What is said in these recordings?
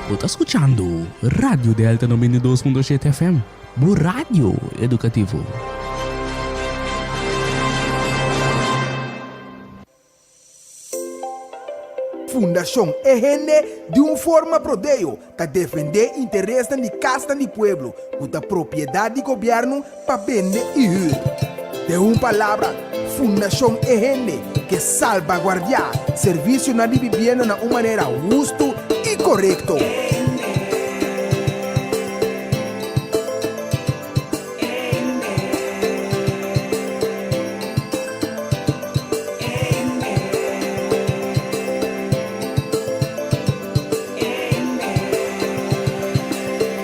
Bo ta skuchando Radio Delta 92.7 FM, bo radio edukativo. Fundashon E Hende di un forma prodeo ta defendé interesnan di kasnan di pueblo ku ta propiedat di gobièrnu pa bende i hür. Den un palabra, Fundashon E Hende ke salbaguardiá servisionan di bibienda na un manera hustu i korekto.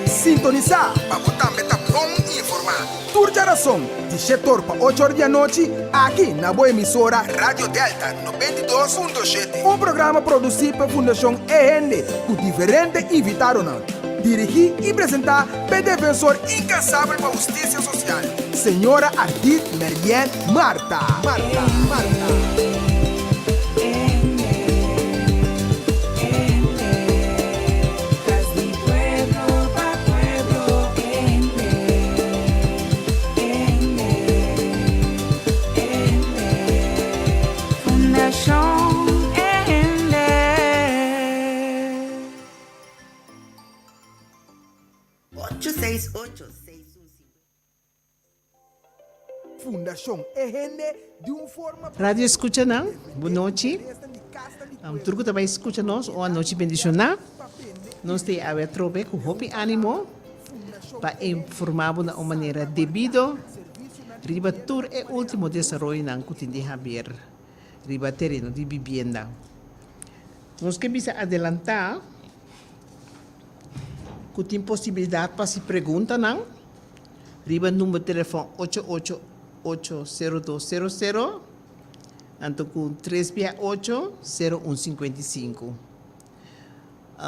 Sintonisá pa bo tambe ta bon informá. Tur djarason, di shetor pa ocho or di anochi, aki na bo emisora Radio Delta 92.7. Un programa produsí pa Fundashon E Hende ku diferente invitadonan. Dirigí i presentá p'e defensor inkansabel pa hustisia sosial, señora Ardit Merien Martha. Martha. Martha. Ocho seis ocho seis un sinku. Fundashon E Hende di un forma Radio escuchanan, bon nochi. Tur cu ta bay scucha nos un anochi bendiciona. Nos ta awe atrobe cu hopi animo pa informa bo na un manera debido riba tur e ultimo desaroyonan cu tin di haber riba tereno di bibienda. Nos ke bisa adelanta ku tin posibilidat pa hasi preguntanan riba number telefòn ocho ocho ocho sero dos sero sero anto ku tres bia ocho sero un sinkuenta i sinku.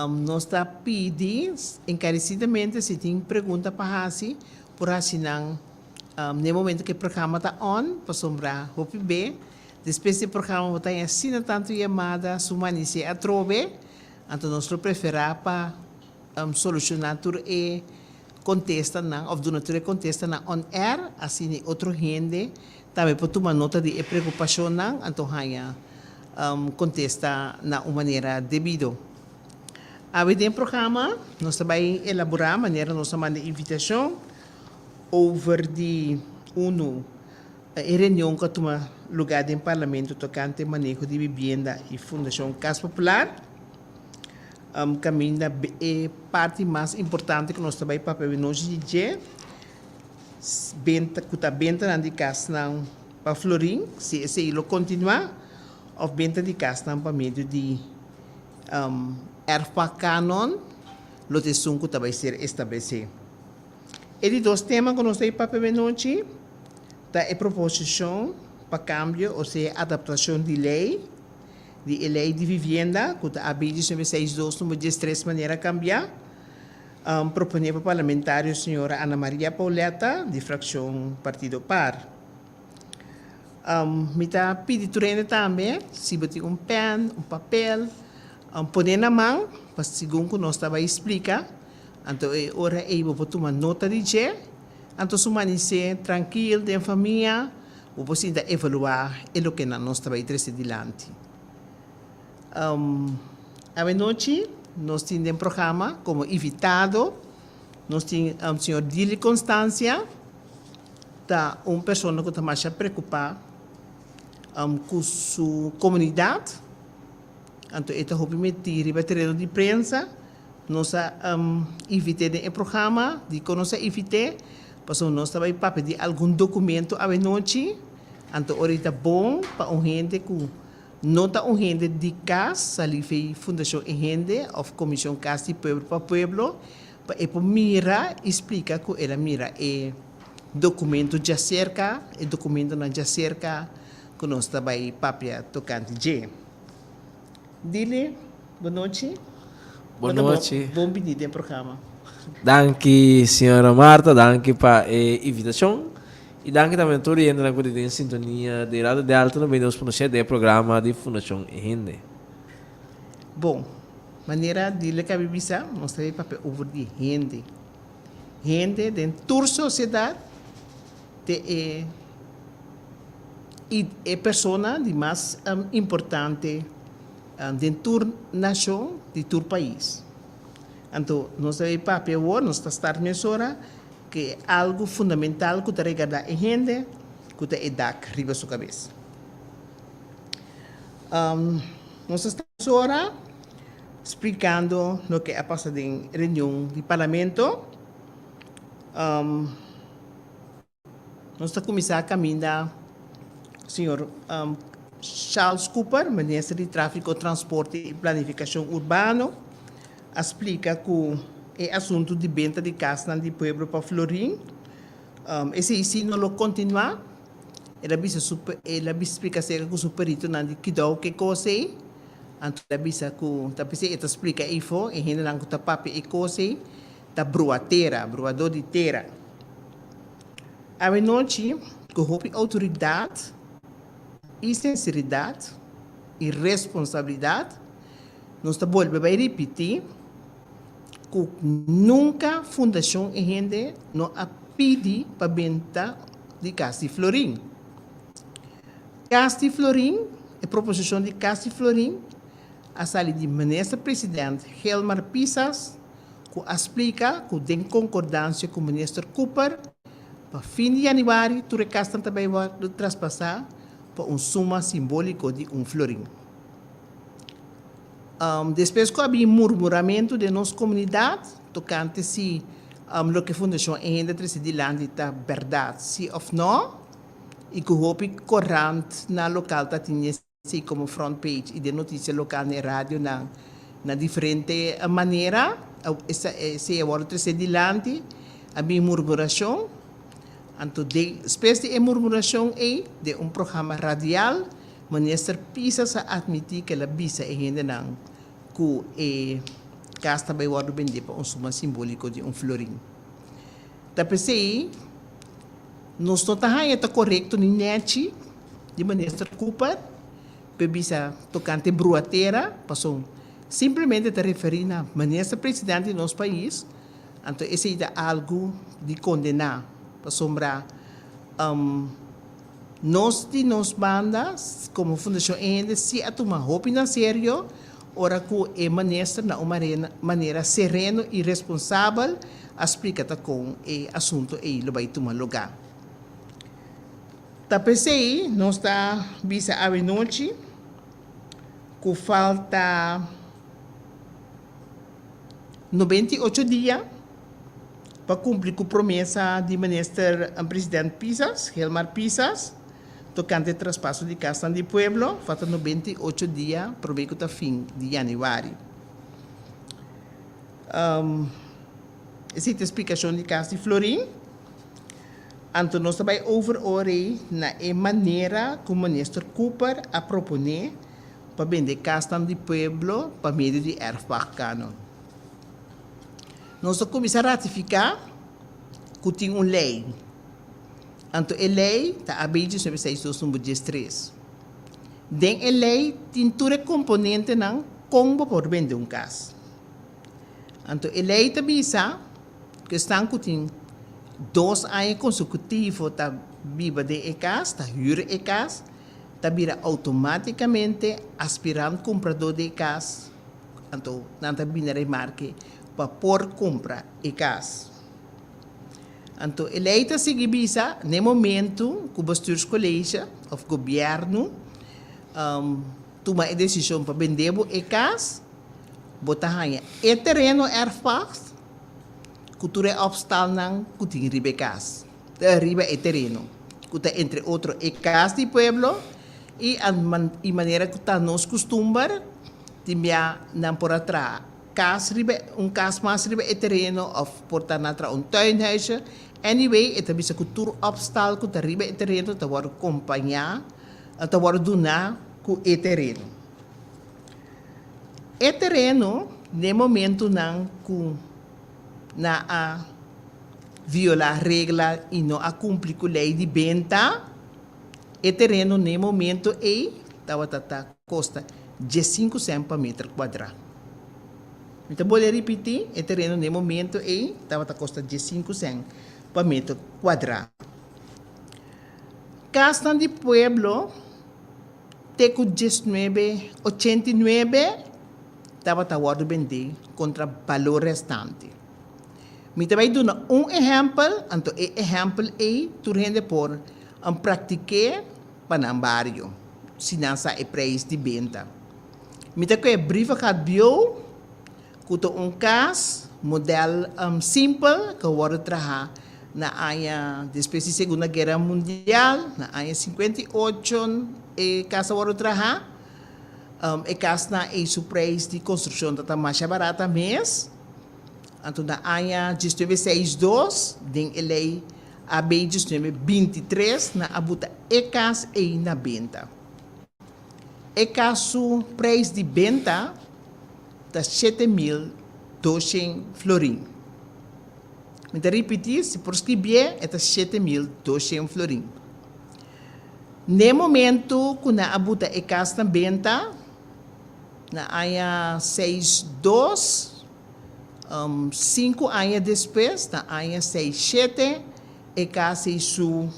Nos ta pidi enkaresidamente si tin pregunta pa hasi por hasi nan n'e momento ku e programa ta on pasobra hopi be despues di e programa bo ta haña asina tantu yamada su manisé atrobe. Anto nos lo preferá pa solushoná tur e kontestanan òf duna tur e kontestanan on air, asina e otro hende tambe por tuma nota di e preokupashonnan anto haña kontesta na un manera debido. Awe den programa nos ta bai elaborá manera nos a manda invitashon over di unu E reunion ku a tuma lugá den Parlamento tokante maneho di bibienda i Fundashon Kas Popular, kaminda e parti mas importante ku nos ta bai papia awe-nochi di dje, benta ku ta bentanan di kasnan pa florin, si esei lo kontinuá, òf benta di kasnan pa medio di erfpachtkanon lo ta esun ku ta bai ser establesé. E di dos tema ku nos ta papia awe-nochi ta e proposishon pa kambio osea adaptashon di lei di e lei di vivienda ku ta AB 19 seis dos number 13 manera kambiá, proponé pa parlamentario señora Ana Maria Pauletta di frakshon Partido par. Mi ta pidi tur hende tambe si bo tin un pèn, un papel, pone na man pa segun ku nos ta bai splika anto e ora ei bo por tuma nota di dje. Anto su manisé trankil den famia, bo por sinta evaluá e lokenan nos ta bai trese dilanti. Awenochi nos tin den programa komo invitado nos tin señor Dili Constancia, ta un persona ku ta masha preokupá ku su komunidat, anto e ta hopi metí riba tereno di prensa. Nos a invit'é den e programa. Dikon nos a invit'é? Pasobra nos ta bai papia di algun dokumento awenochi. Anto ora i ta bon pa un hende ku no ta un hende di kas sali fei Fundashon E Hende òf Komishon Kas di Pueblo pa Pueblo pa e por mira i splika ku el a mira e dokumento djaserka, e dokumentonan djaserka ku nos ta bai papia tokante dje. Dili, bon nochi. Bon nochi. Bon bini den programa. Danki señora Marta, danki pa e invitacion y danki tambe na tur hendenan cu ta den sintonia di Radio Delta 92.7 den e programa di Fundacion E Hende. Bon. Manera di loke a bisa, nos ta papia over di hende. Hende den tur sosiedat ta e e persona di mas importante den tur nashon, di tur pais. Anto nos ta papia awor, nos ta start mesora ku e algu fundamental ku ta regardá e hende ku ta e dak riba su kabes. Nos ta start mesora splikando loke a pasa den reunion di parlamento. Nos ta kuminsá kaminda señor Charles Cooper, minister di Tráfiko, Transporte i Planifikashon Urbano, a splika ku e asuntu di benta di kasnan di pueblo pa Florin, esei si no lo kontinuá. El a bisa su el a splika aserka ku su peritonan di kidou ke kos ei. Anto el a bisa ku ta p'esei e ta splika eifo e hendenan ku ta papia e kos ei ta brua tera, bruadó di tera. Awenochi ku hopi outoridat i sinseridat i responsabilidat nos ta bolbe bai ripití ku nunka Fundashon e Hende no a pidi pa benta di Kas di Florin. Kas di Florin, e proposishon di Kas di Florin a sali di Minister President Gilmar Pisas ku a splika ku den konkordansia ku Minister Cooper pa fin di yanüari tur e kasnan ta bai wòrdu traspasá pa un suma simbóliko di un florin. Despues ku a bin murmuramentu den nos komunidat tokante si loke Fundashon E Hende a trese dilanti ta bèrdat si òf nò i ku hopi korant na lokal ta tin Si komo front page i den notisia lokal na e radionan na diferente manera esei a wòrdu tresé dilanti, a bin murmurashon. Anto despues di e murmurashon ei den un programa radial minister Pisas a atmití ku el a bisa e hendenan ku e kas ta bai wòrdu bendé pa un suma simbóliko di un florin. Ta p'esei nos no ta haña ta korekto ni nèchi di Minister Cooper p'e bisa tokante brua tera, pasobra simplemente ta referí na Minister Presidente di nos pais, anto esei ta algu di kondená, pasobra nos di nos banda komo Fundashon E Hende si a tuma hopi na serio ora ku e Minister na un manera sereno i responsabel a splika ta kon e asuntu ei lo bai tuma lugá. Ta p'esei nos ta bisa awenochi ku falta 98 dia pa kumpli ku promesa di Minister President Pisas, Gilmar Pisas, tokante traspaso di kasnan di pueblo, falta 98 dia promé ku ta fin di yanüari. Esei ta e splikashon di kas di Florin. Anto nos ta bai over ora ei na e manera ku Minister Cooper a proponé pa bende kasnan di pueblo pa medio di erfpachtkanon. Nos ta kuminsá ratifiká ku tin un lei. Anto e lei ta AB 19 6 2 number 13. Den e lei tin tur e komponentenan kon bo por bende un kas. Anto e lei ta bisa ku esnan ku tin dos aña konsekutivo ta biba den e kas, ta hür e kas, ta bira outomátikamente aspirant kumpradó di e kas, anto nan ta bini remarke pa por kumpra e kas. Anto e lei ta sigui bisa n'e momentu ku Bestuurscollege òf gobièrnu tuma e desishon pa bende bo e kas, Bo ta haña e tereno erfpacht ku tur e opstalnan ku tin riba e kas, riba e tereno, ku ta entre otro e kas di pueblo i i manera ku ta nos kustumber tin bia nan por a traha kas riba un kas mas riba e tereno òf por ta nan traha un tuinhuisje. Anyway e ta bisa ku tur opstal ku ta riba e tereno ta wòrdu kompañá, ta wòrdu duná ku e tereno. E tereno den momentunan ku nan a violá regla i no a kumpli ku lei di benta, e tereno den e momento ei tabata ta kosta 15 sènt pa meter kuadrá. Mi ta bolbe ripití, e tereno na e momento ei tabata kosta diesinku sèn pa meter kuadrá. Kasnan di pueblo te ku diesnuebe ochenta i nuebe tabata wòrdu bendé kontra balor restante. Mi ta bai duna un ehèmpel, anto e ehèmpel ei tur hende por praktik'é pa nan bario, si nan sa e preis di benta. Mi ta koe brievengat bieu ku ta un kas modèl simpel ku a wòrdu traha na aña despues di Segunda Guera Mundial, na aña 58 e kas a wòrdu traha. E kasnan ei su preis di konstrukshon ta ta masha barata mes. Anto na aña 1962 den e lei AB 1923 nan a buta e kas ei na benta. E kas su preis di benta ta 7200 florin. Mi ta ripití, si por skibié, e ta 7200 florin. N'e momentu ku nan a buta e kas na benta, na aña seis dos, sinku aña despues, na aña seis shete, e kas ei su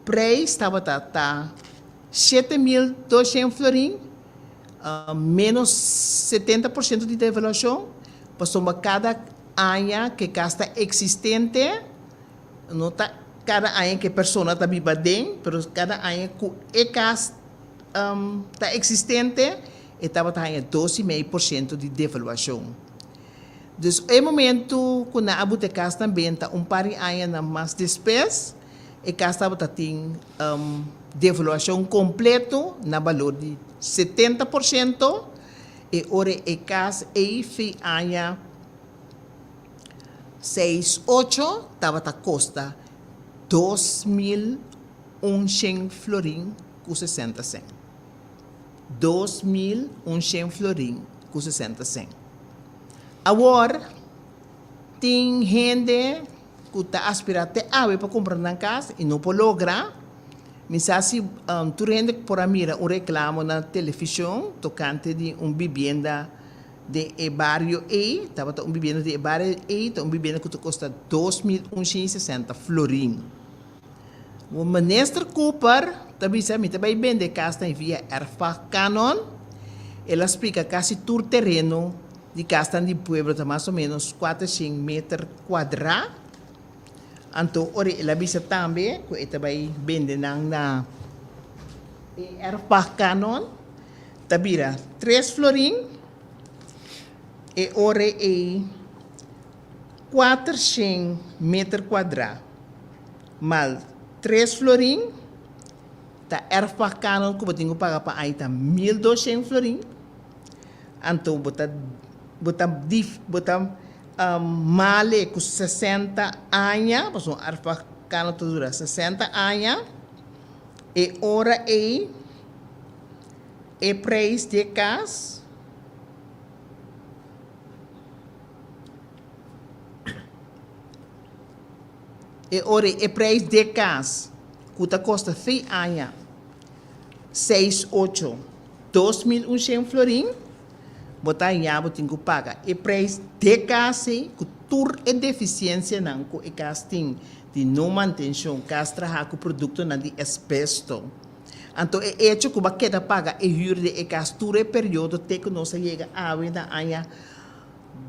Prijs tabata ta 7200 florin, menos 70% di devaluacion, pasobra cada aña cu e cas ta existente, no ta cada aña cu e persona ta biba aden, pero cada aña cu e cas ta existente, e tabata haña 2,5% di devaluacion. Dus e momento cu nan a buta e cas na benta un par di añanan mas despues, e cas tabata tin devaluacion completo na balor di 70%, e ora e cas ey fi aña seis ocho tabata costa 2100 florin cu 60 cent. 2100 florin cu 60 cent. Awor, tin hende ku ta aspirá te awe pa kumpra nan kas i no por logra. Mi sa si tur hende por a mira un reklamo na televishon tokante di un bibienda den e bario ei. Tabata un bibienda den e bario ei, ta un bibienda ku ta kosta 2160 florin. Minister Cooper ta bisa mi ta bai bende kas nan via erfpachtkanon. El a splika kasi tur tereno di kasnan di pueblo ta mas o menos 400 meter kuadrá. Anto ora el a bisa tambe ku e ta bai bende nan na e erfpachtkanon ta bira tres florin. E ora ei 400 meter kuadrá mal tres florin ta erfpachtkanon ku bo tin ku paga pa aña ta 1200 florin. Anto bo ta bo ta dif bo ta male ku 60 aña pasobra un erfpachtkanon ta dura 60 aña e ora ei e preis di e kas. E ora e prijs d'e kas ku ta kosta fei aña seis ocho 2100 florin, bo ta haña bo tin ku paga e prijs d'e kas ei ku tur e defisiensianan ku e kas tin di no mantenshon, kas traha ku produktonan di asbesto. Anto e echo ku bo a keda paga e hür di e kas tur e periodo te ku nos a yega awe na aña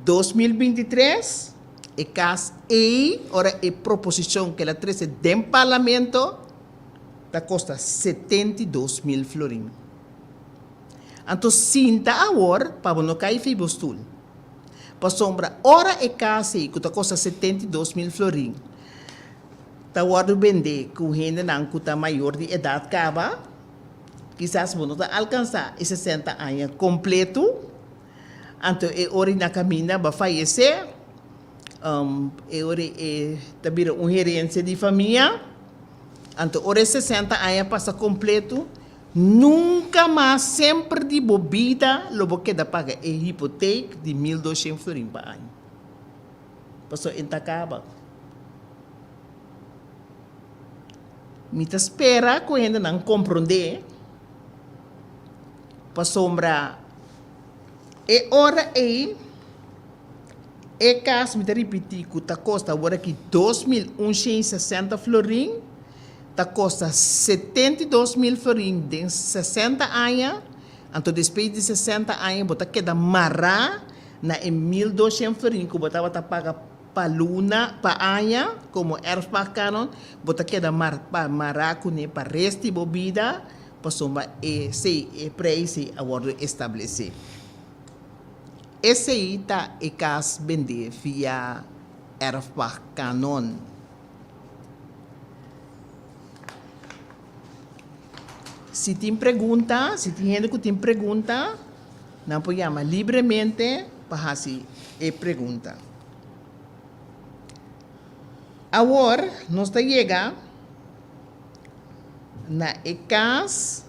2023, e kas ei, ora e proposishon ku el a trese den parlamento ta kosta 72 mil florin. Anto sinta awor pa bo no kai fi bo stul. Pasobra ora e kas ei ku ta kosta 72 mil florin ta wòrdu bendé ku hendenan ku ta mayor di edat kaba, kisas bo no ta alkansá e 60 aña kompletu, anto e ora na kaminda bo a fayesé, e ora e ta bira un herensia di famia, anto ora e 60 aña pasa kompletu, nunka mas semper di bo bida lo bo keda paga e hipotek di 1200 florin pa aña. Pasobra e ta kaba. Mi ta spera ku hendenan komprondé pasobra E ora ei, e kas, mi ta ripití, ku ta kosta awor aki 2160 florin, ta kosta 72.000 florin den 60 aña, anto despues di 60 aña bo ta keda mará na e 1200 florin ku bo tabata paga pa luna, pa aña, komo erfpachtkanon, bo ta keda mará kuné pa rest di bo bida, pasobra esei, e preis ei a wòrdu establesé. Esei ta e kas bendé via erfpachtkanon. Si tin pregunta, si tin hende ku tin pregunta, nan por yama libremente pa hasi e pregunta. Awor nos ta yega na e kas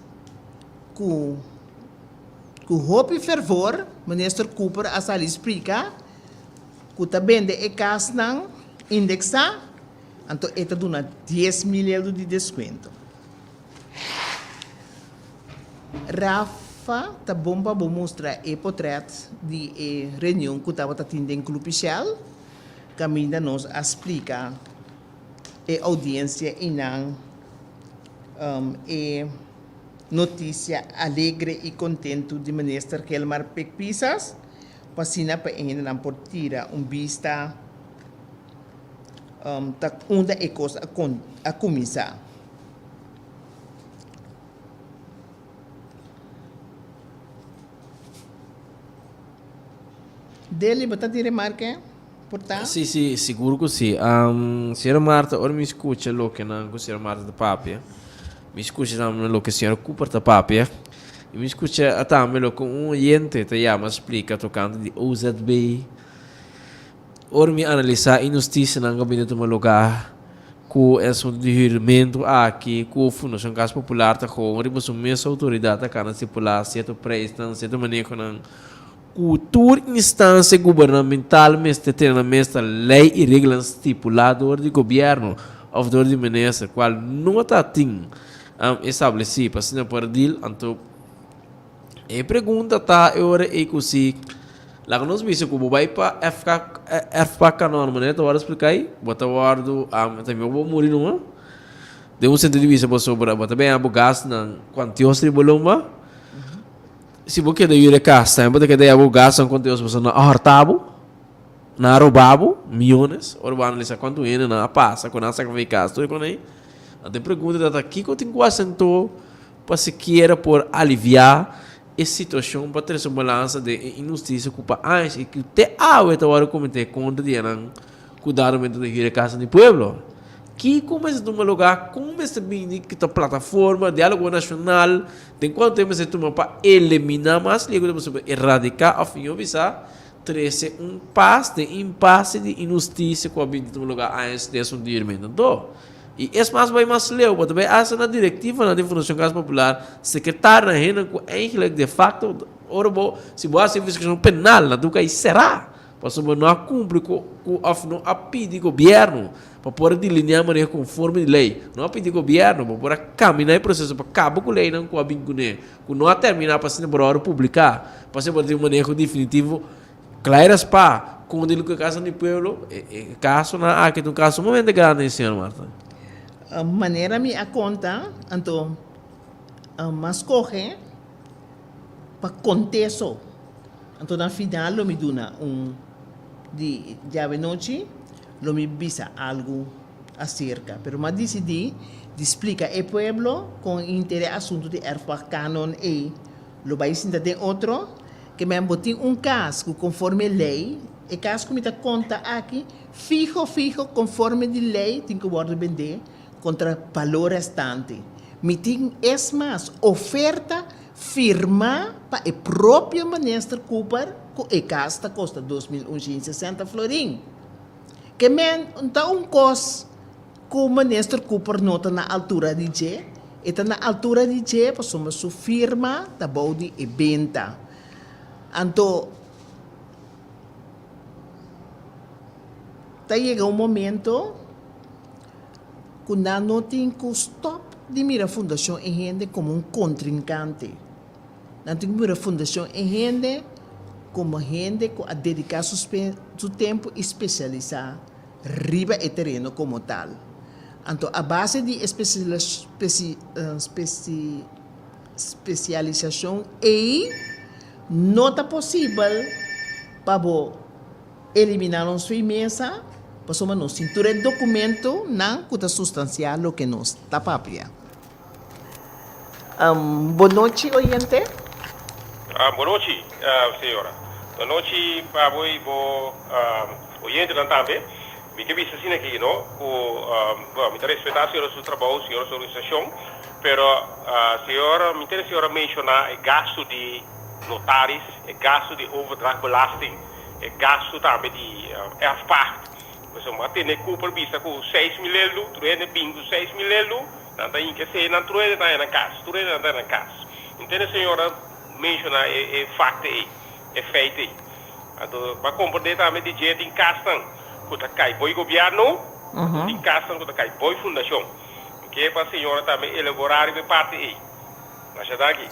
ku ku hopi fervor Minister Cooper a sali splika ku ta bende e kasnan indeksá. Anto e ta duna 10.000 euro di deskuento. Rafa, ta bon pa bo mustra e potret di e reunion ku tabata tin den Club Shell, kaminda nos a splika e oudiensia i nan e notisia alegre i kontentu di Minister Gilmar Pik Pisas, pa asina pa e hendenan por tira un bista. Ta unda e kos a kuminsá. Deli, bo ta tin remarke por ta? Sí, sí, sigur ku sí. Señora Marta, ora mi skucha loke nan ku señora Marta ta papia, mi skucha tambe loke señora Cooper ta papia, i mi skucha tambe loke un oyente ta yama splika tokante di OZB. Ora mi analisá inhustisianan ku a bini tuma lugá ku e asuntu di hürmentu aki, ku Fundashon Kas Popular ta gewoon riba su mes outoridat a kana stipulá sierto preisnan, sierto manehonan ku tur instansia gubernamental mester tene na mes ta lei i reglanan stipulá dor di gobièrnu òf dor di minister kual no ta tin establesí pa asina por dil. Anto E pregunta ta e ora ei ku si laga nos bisa ku bo bai pa FK FK Kanon manera ta wòrdu splika ei bo ta wòrdu ta mihó bo muri numa den un sentido di bisa pasobra bo ta benya bo gasnan kuantioso riba lomba si bo keda yura e kas tambe bo ta keda ya bo gasnan kuantioso pasobra nan a hòrta bo nan a roba bo miyones ora bo analisa kuantu hende nan a pasa ku nan a sakrifika tur e kos ei anto e pregunta ta kiko tin ku asentó pa sikiera por aliviá e situashon pa trese un balansa den e inhustisia ku pa añas i ku te awe ta wòrdu kometé kontra di esnan ku dado momento ta hür e kasanan di pueblo. Kiko mester tuma lugá? Kon mester bini ku ta plataforma, diálogo nashonal, den kuantu tempu mester tuma pa eliminá mas ligu ta posibel, eradiká òf mihó bisá trese un pas den impase di inhustisia ku a bini tuma lugá añas den asuntu di hürmentu? Anto. I es mas bai mas leu, bo ta bai hasta na direktivanan di Fundashon Kas Popular, sekretarionan, hendenan ku eigentlik de fakto ora bo, si bo hasi investigashon penal nan tur kai será, pasobra bo no a kumpli ku ku òf no a pidi gobièrnu pa por a delineá maneho konforme di lei, no a pidi gobièrnu pa por a kaminá e proseso pa kaba ku leinan ku a bin kuné, ku no a terminá pa asina por a wòrdu publiká, pa asina por a tin un maneho definitivo. Claira spa, con di loke casa di pueblo, e e casonan aki ta un caso sumamente grandi, señora Martha. Manera mi a conta, anto m'a scoge pa conte so. Anto na final lo mi duna un di djawe nochi lo mi bisa algo acerca. Pero m'a dicidi di splica e pueblo con inter e asunto di erfpachtcanon ey lo bay sinta den otro. Ke men bo tin un kas ku konforme lei, e kas ku mi ta konta aki, fiho fiho konforme di lei tin ku wòrdu bendé kontra balor restante. Mi tin es mas oferta firmá pa e propio Minister Cooper ku e kas ta kosta 2160 florin. Ke men ta un kos ku Minister Cooper no ta na altura di dje, e ta na altura di dje pasobra su firma ta bou di e benta. Anto ta yega un momento ku nan no tin ku stòp di mira Fundashon E Hende komo un kontrinkante. Nan tin ku mira Fundashon E Hende. komo hende ku a dediká su su tempu i spesialisá riba e tereno komo tal. Anto a base di e spesialisashon ei no ta posibel pa bo eliminá nos fo'i mesa pasobra nos tin tur e dokumentonan ku ta sustansiá loke nos ta papia. Bon nochi oyente. Bon nochi señora. Bon nochi pa bo y bo oyentenan tambe. Mi ke bisa asina aki no ku bueno mi ta respeta señora su trabou, señora su organisacion, pero señora mi tende señora menciona e gasto di notaris, e gasto di overdrachtbelasting, e gasto tambe di erfpacht. Pasobra bo a tende Cooper bisa ku 6000 eldu, tur hende bin ku 6000 eldu. Nan ta hinka esei, nan tur hende ta haña nan kas, tur hende nan ta haña nan kas. Intende señor a menshoná e e fakte ei, e feit ei. Anto bo a komprendé tambe di dje tin kasnan ku ta kai boi gobièrnu, anto tin kasnan ku ta kai boi fundashon. Mi ke pa señora tambe elaborá riba e parti ei. Masha danki.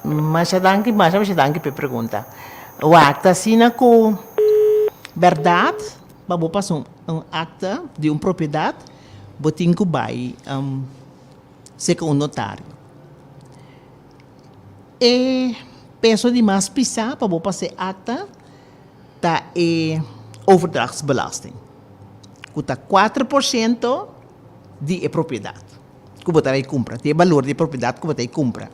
Masha danki, masha masha danki pa e pregunta. Wak, ta asina ku bèrdat pa bo pasa un akta di un propiedat, Bo tin ku bai serka un notario. E peso di mas pisá pa bo pasa e akta ta e overdrachtsbelasting, ku ta 4% di e propiedat ku bo ta bai kumpra, di e balor di e propiedat ku bo ta bai kumpra.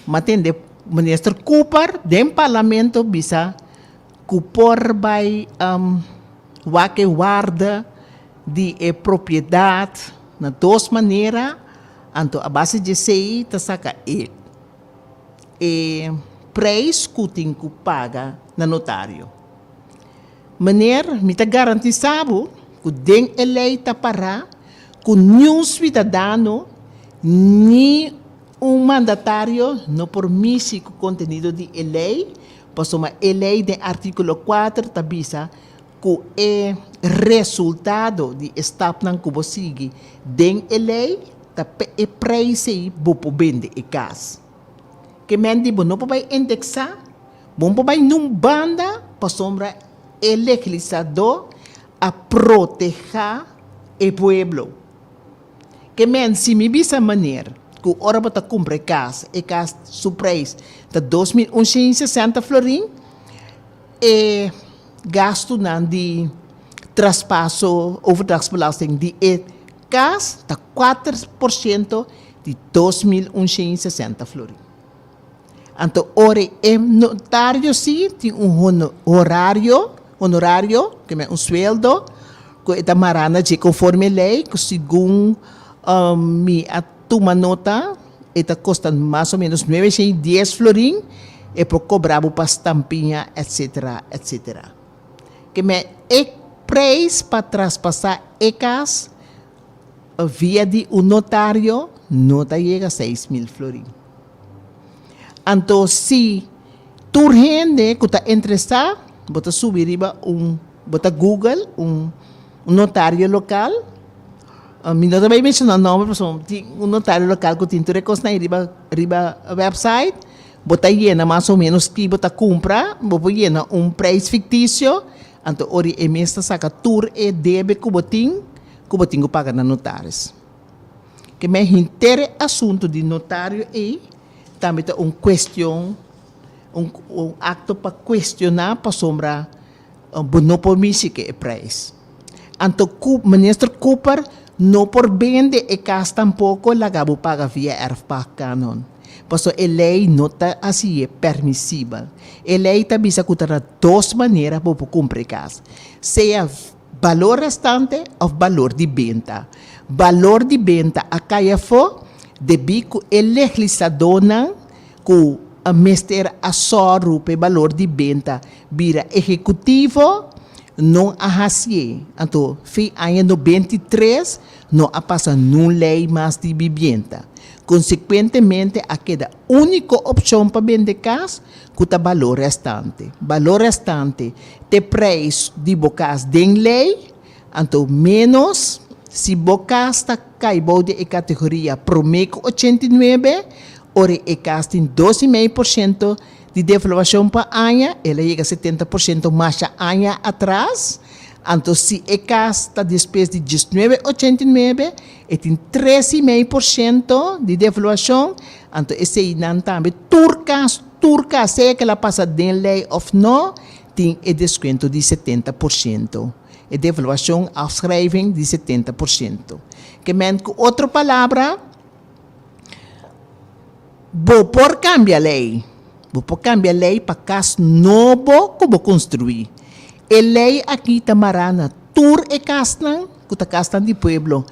Ma tende Minister Cooper den Parlamento bisa ku por bai wak e warda di e propiedat na dos manera, anto a base di esei ta saka e e prijs ku tin ku paga na notario. Meneer, mi ta garantisa bo ku den e lei ta pará ku niun suidadano ni un mandatario no por mishi ku kontenido di e lei, pasobra e lei den artíkulo kuater ta bisa Ku e resultado di e stapnan ku bo sigui den e lei ta pe e preis ei bo por bende e kas. Ke men di bo no por bai indeksá, bo no por bai nun banda pasobra e legisladó a protehá e pueblo. Ke men si mi bisa meneer ku ora bo ta kumpra e kas, e kas su preis ta 2160 florin, E gastunan di traspaso, overdrachtsbelasting, di e kas ta 4% di 2160 florin. Anto ora e notario si tin un horario, honorario, ke men un sueldo, ku e ta mará na dje konforme lei, ku segun mi a tuma nota, E ta kosta mas o menos 910 florin, e por kobra bo pa stampiña etcetera etcetera. Ke men e preis pa traspasá e kas via di un notario no ta yega 6000 florin. Anto si tur hende ku ta interesá bo ta subi riba un bo ta google un notario lokal. Mi no ta bay menciona nomber pasobra tin un notario local cu tin tur e cosnan ahi riba riba website. Bo ta yena mas o menos ki bo ta cumpra, bo por yena un prijs ficticio, anto ora e mes ta saca tur e debe cu bo tin, cu bo tin cu paga na notaris. Ke men henter e asunto di notario ey tambe ta un cuestion, un un acto pa cuestiona pasobra Bo no por mishi ke e prijs. Anto ku Minister Cooper no por bende e kas tampoko laga bo paga via erfpachtkanon. Pasobra e lei no ta hasié permisibel. E lei ta bisa ku ta na dos manera bo por kumpra e kas. Sea balor restante òf balor di benta. Balor di benta a kai afó debí ku e legisladónan ku mester a sòru pa e balor di benta bira ehekutivo, no a hasié. Anto, fin aña 93 no a pasa nun lei mas di bibienda. Konsekuentemente a keda úniko opshon pa bende kas ku ta balor restante. Balor restante t'e preis di bo kas den lei, anto ménos si bo kas ta kai bou di e kategoria promé ku 89. Ora e kas tin dos i mei porshento di devaluashon pa aña, el a yega 70% masha aña atras. Anto si e kas ta despues di 1989, e tin 3,5% di devaluashon, anto eseinan tambe tur kas, tur kas, sea ku el a pasa den lei òf no, tin e deskuento di 70%, e devaluashon, afschrijving, di 70%. Ke men ku otro palabra, bo por kambia lei, bo por kambia lei pa kas nobo ku bo konstruí. E lei aki ta mará na tur e kasnan ku ta kasnan di pueblo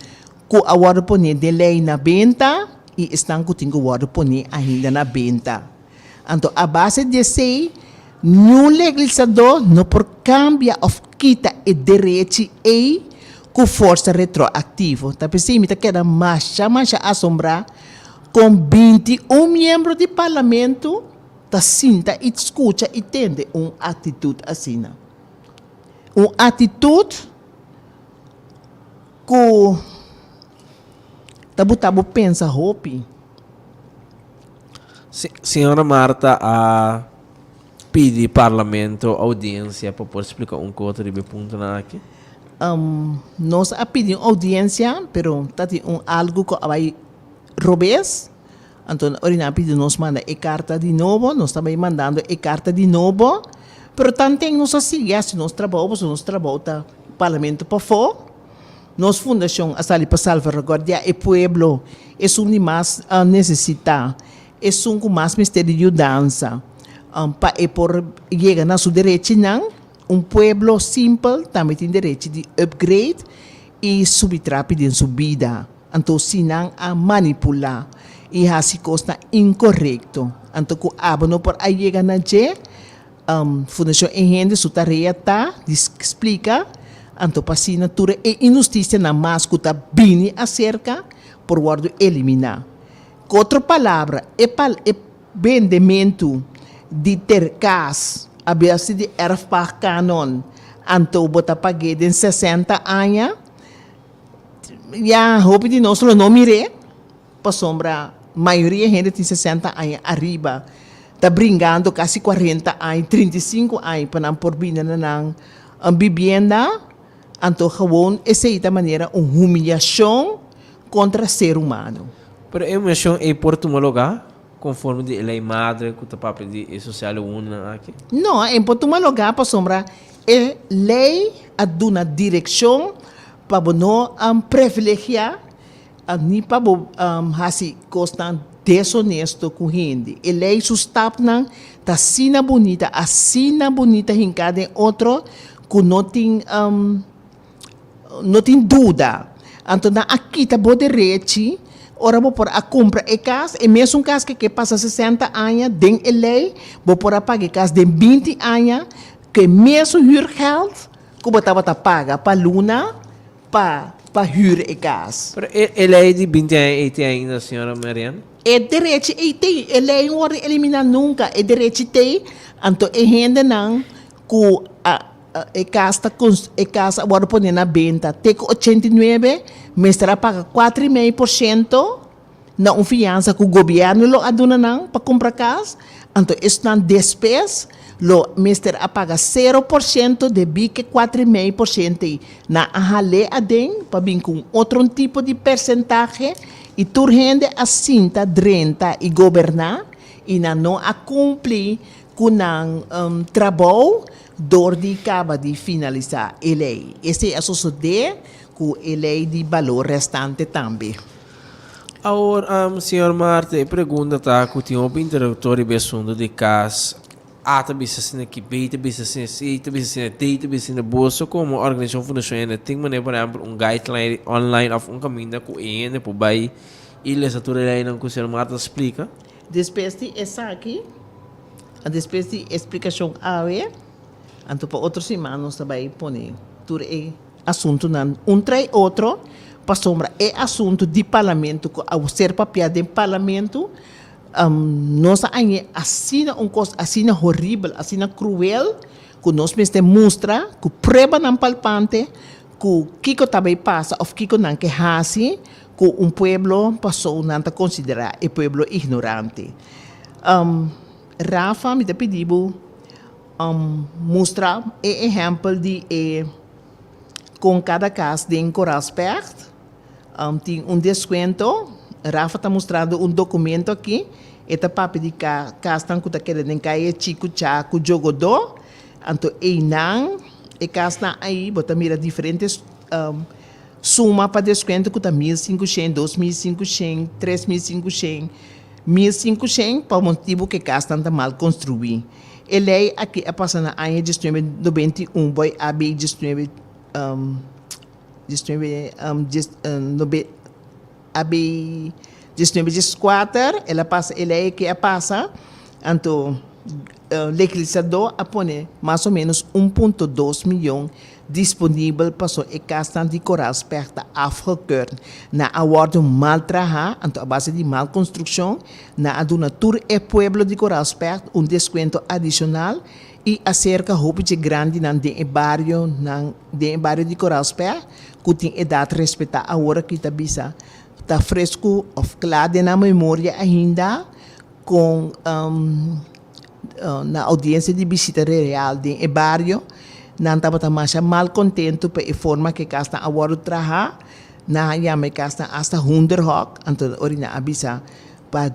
ku a wòrdu poné den lei na benta i esnan ku tin ku wòrdu poné ainda na benta. Anto a base di esei niun legisladó no por kambia òf kita e derechi ei ku forsa retroaktivo. Ta p'esei mi ta keda masha masha asombrá kon 21 miembro di parlamento ta sinta i skucha i tende un aktitut asina. Un aktitut ku ta buta bo pensa hopi. Señora Marta a pidi Parlamento oudiensia pa por splika un kos riba e puntonan aki? Nos a pidi un oudiensia, pero ta tin un algu ku a bai robes. Anto ora nan a pidi nos manda e karta di nobo, nos ta bai mandando e karta di nobo, pero tanten nos a sigui hasi nos trabou, pasobra nos trabou ta Parlamento pafó. Nos fundashon a sali pa salvaguardiá e pueblo, esun di mas nesesitá, esun ku mas mester di yudansa, pa e por yega na su derechinan. Un pueblo simpel tambe tin derechi di upgrade i subi trapi den su bida. Anto si nan a manipulá i hasi kosnan inkorekto, anto ku abo no por a yega na dje, Fundashon E Hende su tarea ta di splika, anto pa asina tur e inhustisianan mas ku ta bini aserka por wòrdu eliminá. Ku otro palabra, e e bendementu di ter kas a base di erfpachtkanon, anto bo ta pag'é den 60 aña, Ya hopi di nos lo no mir'é, pasobra mayoria hende tin 60 aña ariba, ta bringando kasi 40 aña, 35 aña pa nan por bini na nan bibienda, anto gewoon esei ta manera un humiliashon kontra ser humano. Pero e humiliashon ei por tuma lugá konforme di e lei madre ku ta papia di e sosiale woningnan aki? No, e por tuma lugá pasobra e lei a duna direkshon Pa bo no privilegiá ni pa bo hasi kosnan deshonesto ku hende. E lei su stapnan ta asina bunita, asina bunita hinká den otro ku no tin no tin duda. Anto nan a kita bo derechi ora bo por a kumpra e kas, e mesun kas ke ke pasa 60 aña den e lei, bo por a paga e kas den 20 aña ku e mesun hürgeld. Ku bo tabata paga pa luna pa pa hür e kas. Pero e e lei di 20 aña ei tin ainda, señora Marianne? E derechi ei tin. E lei no wòrdu eliminá nunka. E derechi t'ei, anto e hendenan ku a e kas ta e kas a wòrdu pone na benta te ku 89 mester a paga 4,5% na un fiansa ku gobièrnu lo a duna nan pa kumpra kas, anto esnan despues lo mester a paga 0% debí ku e 4,5% ei nan a hal'é aden pa bin ku un otro tipo di persentahe i tur hende a sinta drenta i goberná i nan no a kumpli ku nan trabou dor di kaba di finalisá e lei. Esei a sosodé ku e lei di balor restante tambe. Awor, señor Marte, e pregunta ta cu tin hopi interruptor riba e asunto di cas. A ta bisa asina aki, B ta bisa asina, C ta bisa asina, D ta bisa asina. Boso como organisacion Fundacion Hende tin manera, por ehempel, un guideline online of un caminda cu e hende por bay y lesa tur e leynan cu señor Marte ta splica? Despues di esaki, despues di e splicacion awe, anto pa otro siman nos ta bay pone tur e. Asuntunan un trae otro, pasobra e asuntu di parlamento ku a ser papiá den parlamento, nos a hañ'é asina un kos asina horibel, asina kruel, ku nos mester mustra ku pruebanan palpante ku kiko ta bai pasa òf kiko nan ke hasi. ku un pueblo paso nan ta konsiderá e pueblo ignorante. Rafa mi ta pidi bo mustra e ehèmpel di e kon kada kas den Koraalspecht tin un deskuento. Rafa ta mustrando un dokumento aki, e ta papia di kasnan ku ta keda den Kaya Chiku Chaku Djogodó. Anto einan e kasnan ei bo ta mira diferente suma pa deskuento ku ta 1500, 2500, 3500, 1500 pa motibu ku e kasnan ta mal konstruí. E lei aki a pasa na aña 1991 boi AB 19 19 AB 1914 el a pasa e lei aki a pasa anto legislador a pone mas o menos 1.2 miyon disponibel paso e kasnan di Koraalspecht ta afgekeurd. Nan a wordo mal traha, anto a base di mal konstrukshon nan a duna tur e pueblo di Koraalspecht un deskuento adishonal i aserka hopi dje grandinan den e barionan den e bario di Koraalspecht ku tin edat respetá awor aki ta bisa ta fresku òf kla den nan memoria ainda kon na oudiensia di bisita real den e bario nan tabata masha mal kontentu pa e forma ku e kasnan a wòrdu traha. Nan a yama e kasnan asta hoenderhok, anto ora nan a bisa pa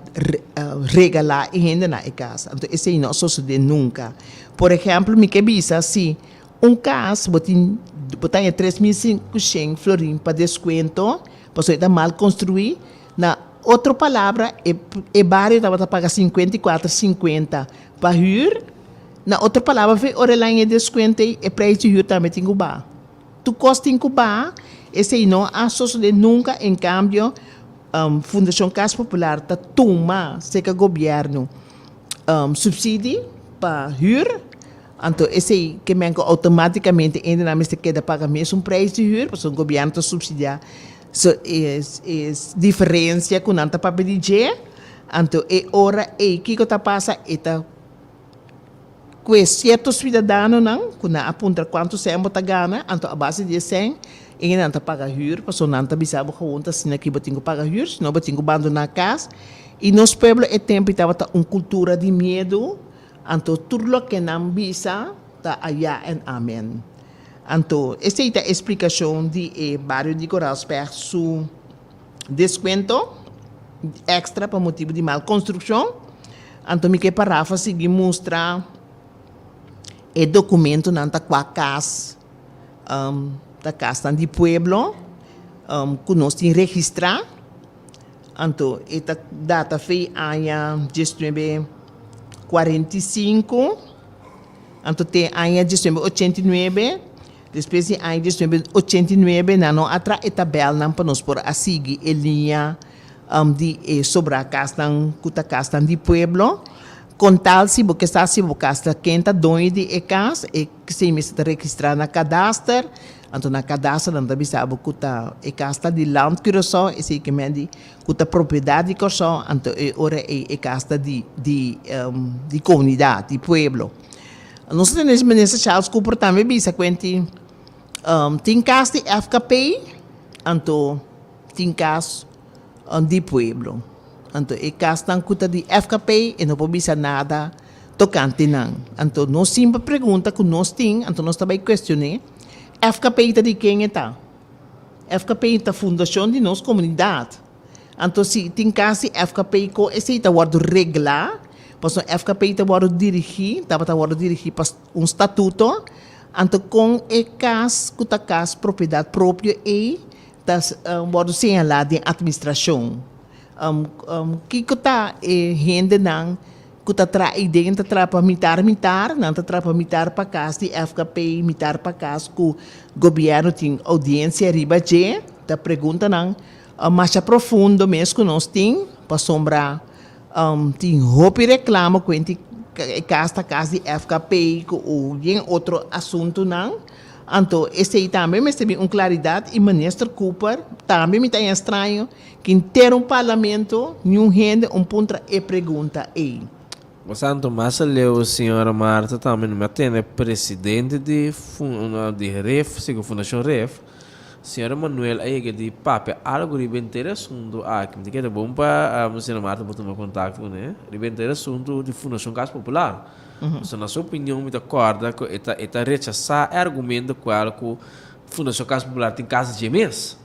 regalá e hendenan e kas. Anto esei no a sosodé nunka. Por ehèmpel mi ke bisa si un kas bo tin bo ta haña 3500 florin pa deskuento pasobra e ta mal konstruí. Na otro palabra, e e bario tabata paga 54 50 pa hür. Na otro palabra, fe ora el a haña e deskuento ei, e preis di hür tambe tin ku baha. Tur kos tin ku baha, esei no a sosodé nunka. En kambio, Fundashon Kas Popular ta tuma serka gobièrnu supsidi pa hür. Anto esei ke men ku outomátikamente hendenan mester keda paga mesun preis di hür, pasobra gobièrnu ta supsidiá So e e diferencia cu nan ta papia di dje, anto e ora ey kico ta pasa? E ta cue cierto ciudadanonan cu nan a puntra cuanto cen bo ta gana, anto a base di e cen e nan ta paga huur, pasobra nan ta bisa bo gewoon ta asina aki bo tin cu paga huur, si no bo tin cu bandona cas. Y nos pueblo e tempo ey tabata un cultura di miedo, anto tur loke nan bisa ta a ja en amen. Anto, esei ta e splikashon di e bario di Koraalspecht su deskuento èkstra pa motibu di mal konstrukshon. Anto mi ke pa Rafa sigui mustra e dokumentonan ta kua kas ta kasnan di pueblo ku nos tin registrá. Anto e ta data fei aña 1945. Anto te aña 1989, despues di aña 1989 nan no a traha e tabelnan pa nos por a sigui e liña di e sobrá kasnan ku ta kasnan di pueblo. Kon tal si bo ke sa si bo kas ta ken ta doño di e kas, e esei mester ta registrá na kadaster. Anto na kadaster nan ta bisa bo ku ta e kas ta di Land Curaçao, esei ke men di ku ta propiedat di Kòrsou, anto e ora ei e kas ta di di di komunidat, di pueblo. Nos a tene Minister Charles Cooper tambe bisa kuenti tin kas di FKP, anto tin kas di pueblo. Anto e kasnan ku ta di FKP e no por bisa nada tokante nan. Anto nos simple pregunta ku nos tin, anto nos ta bai kuestion'é, FKP ta di ken e ta? FKP ta fundashon di nos komunidat. Anto si tin kas di FKP kon esei ta wòrdu reglá, pasobra FKP ta wòrdu dirigí, tabata wòrdu dirigí pa un statuto, anto kon e kas ku ta kas propiedat propio ei ta wòrdu señalá den atministrashon. Kiko ta e hendenan ku ta traha ei den ta traha pa mitar mitar, nan ta traha pa mitar pa kas di FKP, mitar pa kas ku gobièrnu tin oudiensia riba dje, ta preguntanan masha profundo mes ku nos tin pasobra tin hopi reklamo ku hende e kas ta kas di FKP ku yen otro asuntunan. Anto esei tambe mester bin un klaridat i Minister Cooper tambe mi ta haña straño Kin ter un parlamento, niun hende un puntra e pregunta ei. Santo, mas aleu señora Martha tambe no mi a tende presidente di di Ref, sigur Fundacion Ref, Señor Manuel a yega di papia algo riba henter e asuntu aki. Mi ta kere bon pa Señor Marta por tuma contacto cune riba henter e asuntu di Fundacion Cas Popular. Pasobra na su opinion mi ta corda cu e ta e ta rechasa e argumento cual cu Fundacion Cas Popular tin casa dje mes.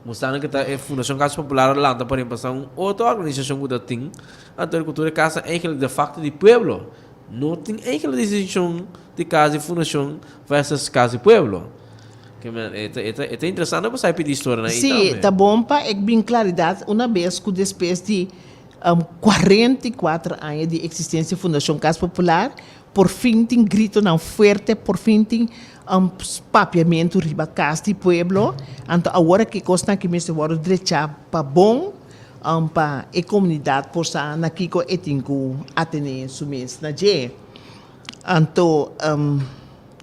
Mostrando cu ta e Fundacion Cas Popular a lanta pa reemplasa un otro organisacion cu ta tin anto cu tur e casa eigenlijk de facto di pueblo. No tin enkele distincion di casa di fundacion versus casa di pueblo. E ta, e ta, e ta interesante pa sa pidi historia nan Sí, tambe. ta bon pa e bin claridad una bes cu despues di 44 aña di existencia Fundacion Cas Popular, por fin tin gritonan fuerte, por fin tin papiamento riba cas di pueblo. Anto awor aki cosnan aki mester wordo drecha pa bon pa e comunidad por sa na kico e tin cu atene su mes na dje. Anto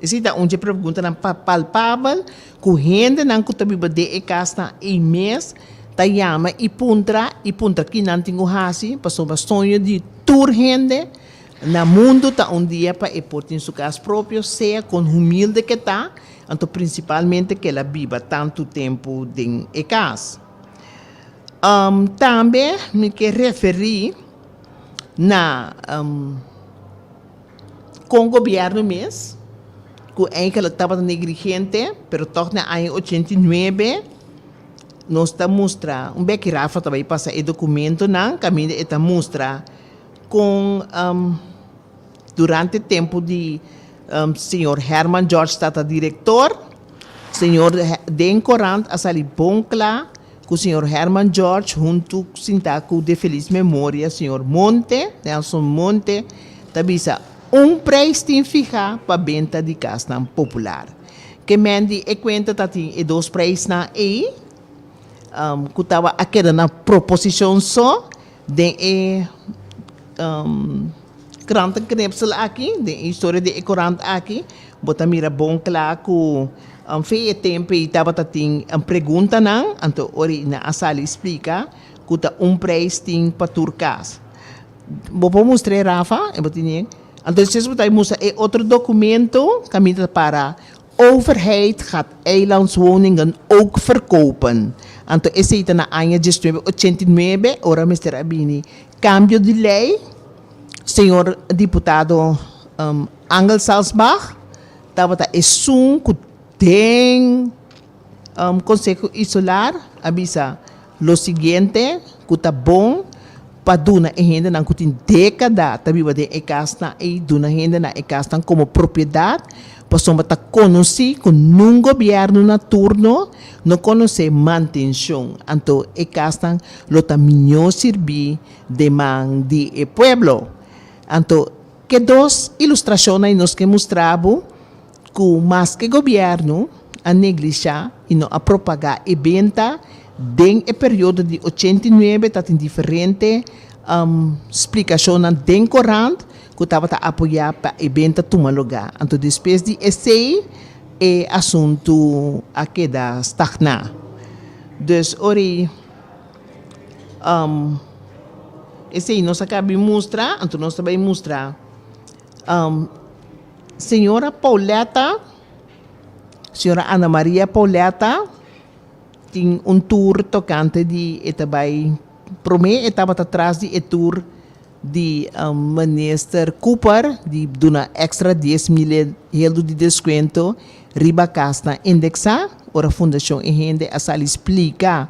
Esei ta un dje preguntanan palpabel ku hendenan ku ta biba den e kasnan ei mes ta yama i puntra i puntra ki nan tin ku hasi pasobra soño di tur hende na mundu ta un dia pa e por tin su kas propio sea kon humilde ke ta anto prinsipalmente ke el a biba tantu tempu den e kas. Tambe mi ke referí na. Kon gobièrnu mes, ku eigenlijk tabata negligente, pero tòg na aña 89 nos ta mustra, un beki Rafa ta bai pasa e dokumentonan kaminda e ta mustra kon durante tempu di señor Herman George tata direktor, señor den korant a sali bon kla ku señor Herman George huntu sintá ku de felis memoria señor Monte, Nelson Monte, ta bisa un prijs tin fihá pa benta di kasnan popular. Ke men di e kuenta ta tin e dos prijsnan ei ku tawa a keda na proposishon so den e Krantenknipsel aki, den e historia di e korant aki, bo ta mira bon kla ku fe e tempu ei tabata tin preguntanan, anto ora ei nan a sali splika ku ta un preis tin pa tur kas. Bo por mustr'é, Rafa? E bo tene. Anto despues bo ta mustra e otro dokumento kaminda ta para Overheid gaat eilandswoningen ook verkopen. Anto esei ta na aña 1989 ora mester a bini Cambio di ley, señor diputado Angel Salsbach tabata esun cu den Conseho Insular a bisa lo siguiente, cu ta bon pa duna e hendenan cu tin decada ta biba den e casnan ey, duna hendenan e casnan como propiedad, pasobra ta conoci cu nun gobierno na turno no conoce mantencion, anto e casnan lo ta miñó sirbí den man di e pueblo. Anto, ke dos ilustrashonnan nos ke mustra bo ku maske gobièrnu a neglishá i no a propagá e benta den e periodo di 89 ta tin diferente splikashonnan den korant ku tabata apoyá pa e benta tuma lugá. Anto despues di esei e asuntu a keda stagná. Dus ora ei esei nos a kabi mustra, anto nos ta bai mustra señora Pauletta, señora Ana Maria Pauletta tin un tour tokante di e ta bai promé e tabata tras di e tour di Minister Cooper di duna extra 10,000 heldu di descuento riba casnan indexa, ora Fundacion E Hende a sali splica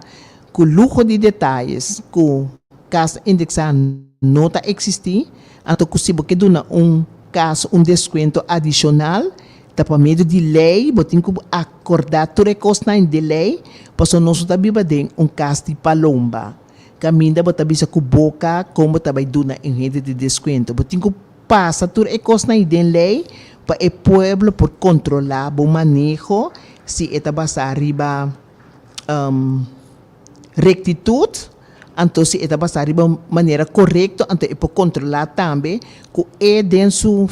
cu luho di detayes cu cas indexa no ta existi, anto cu si bo ke duna un cas un descuento adicional ta pa medio di ley, bo tin cu acorda tur e cosnan den ley, pasobra nos no ta biba den un cas di palomba. Kaminda bo ta bisa ku boka kon bo ta bai duna e hende di deskuento. Bo tin ku pasa tur e kosnan ei den lei pa e pueblo por kontrolá bo maneho si e ta basá riba rektitut, anto si e ta basá riba manera korekto anto e por kontrolá tambe ku e den su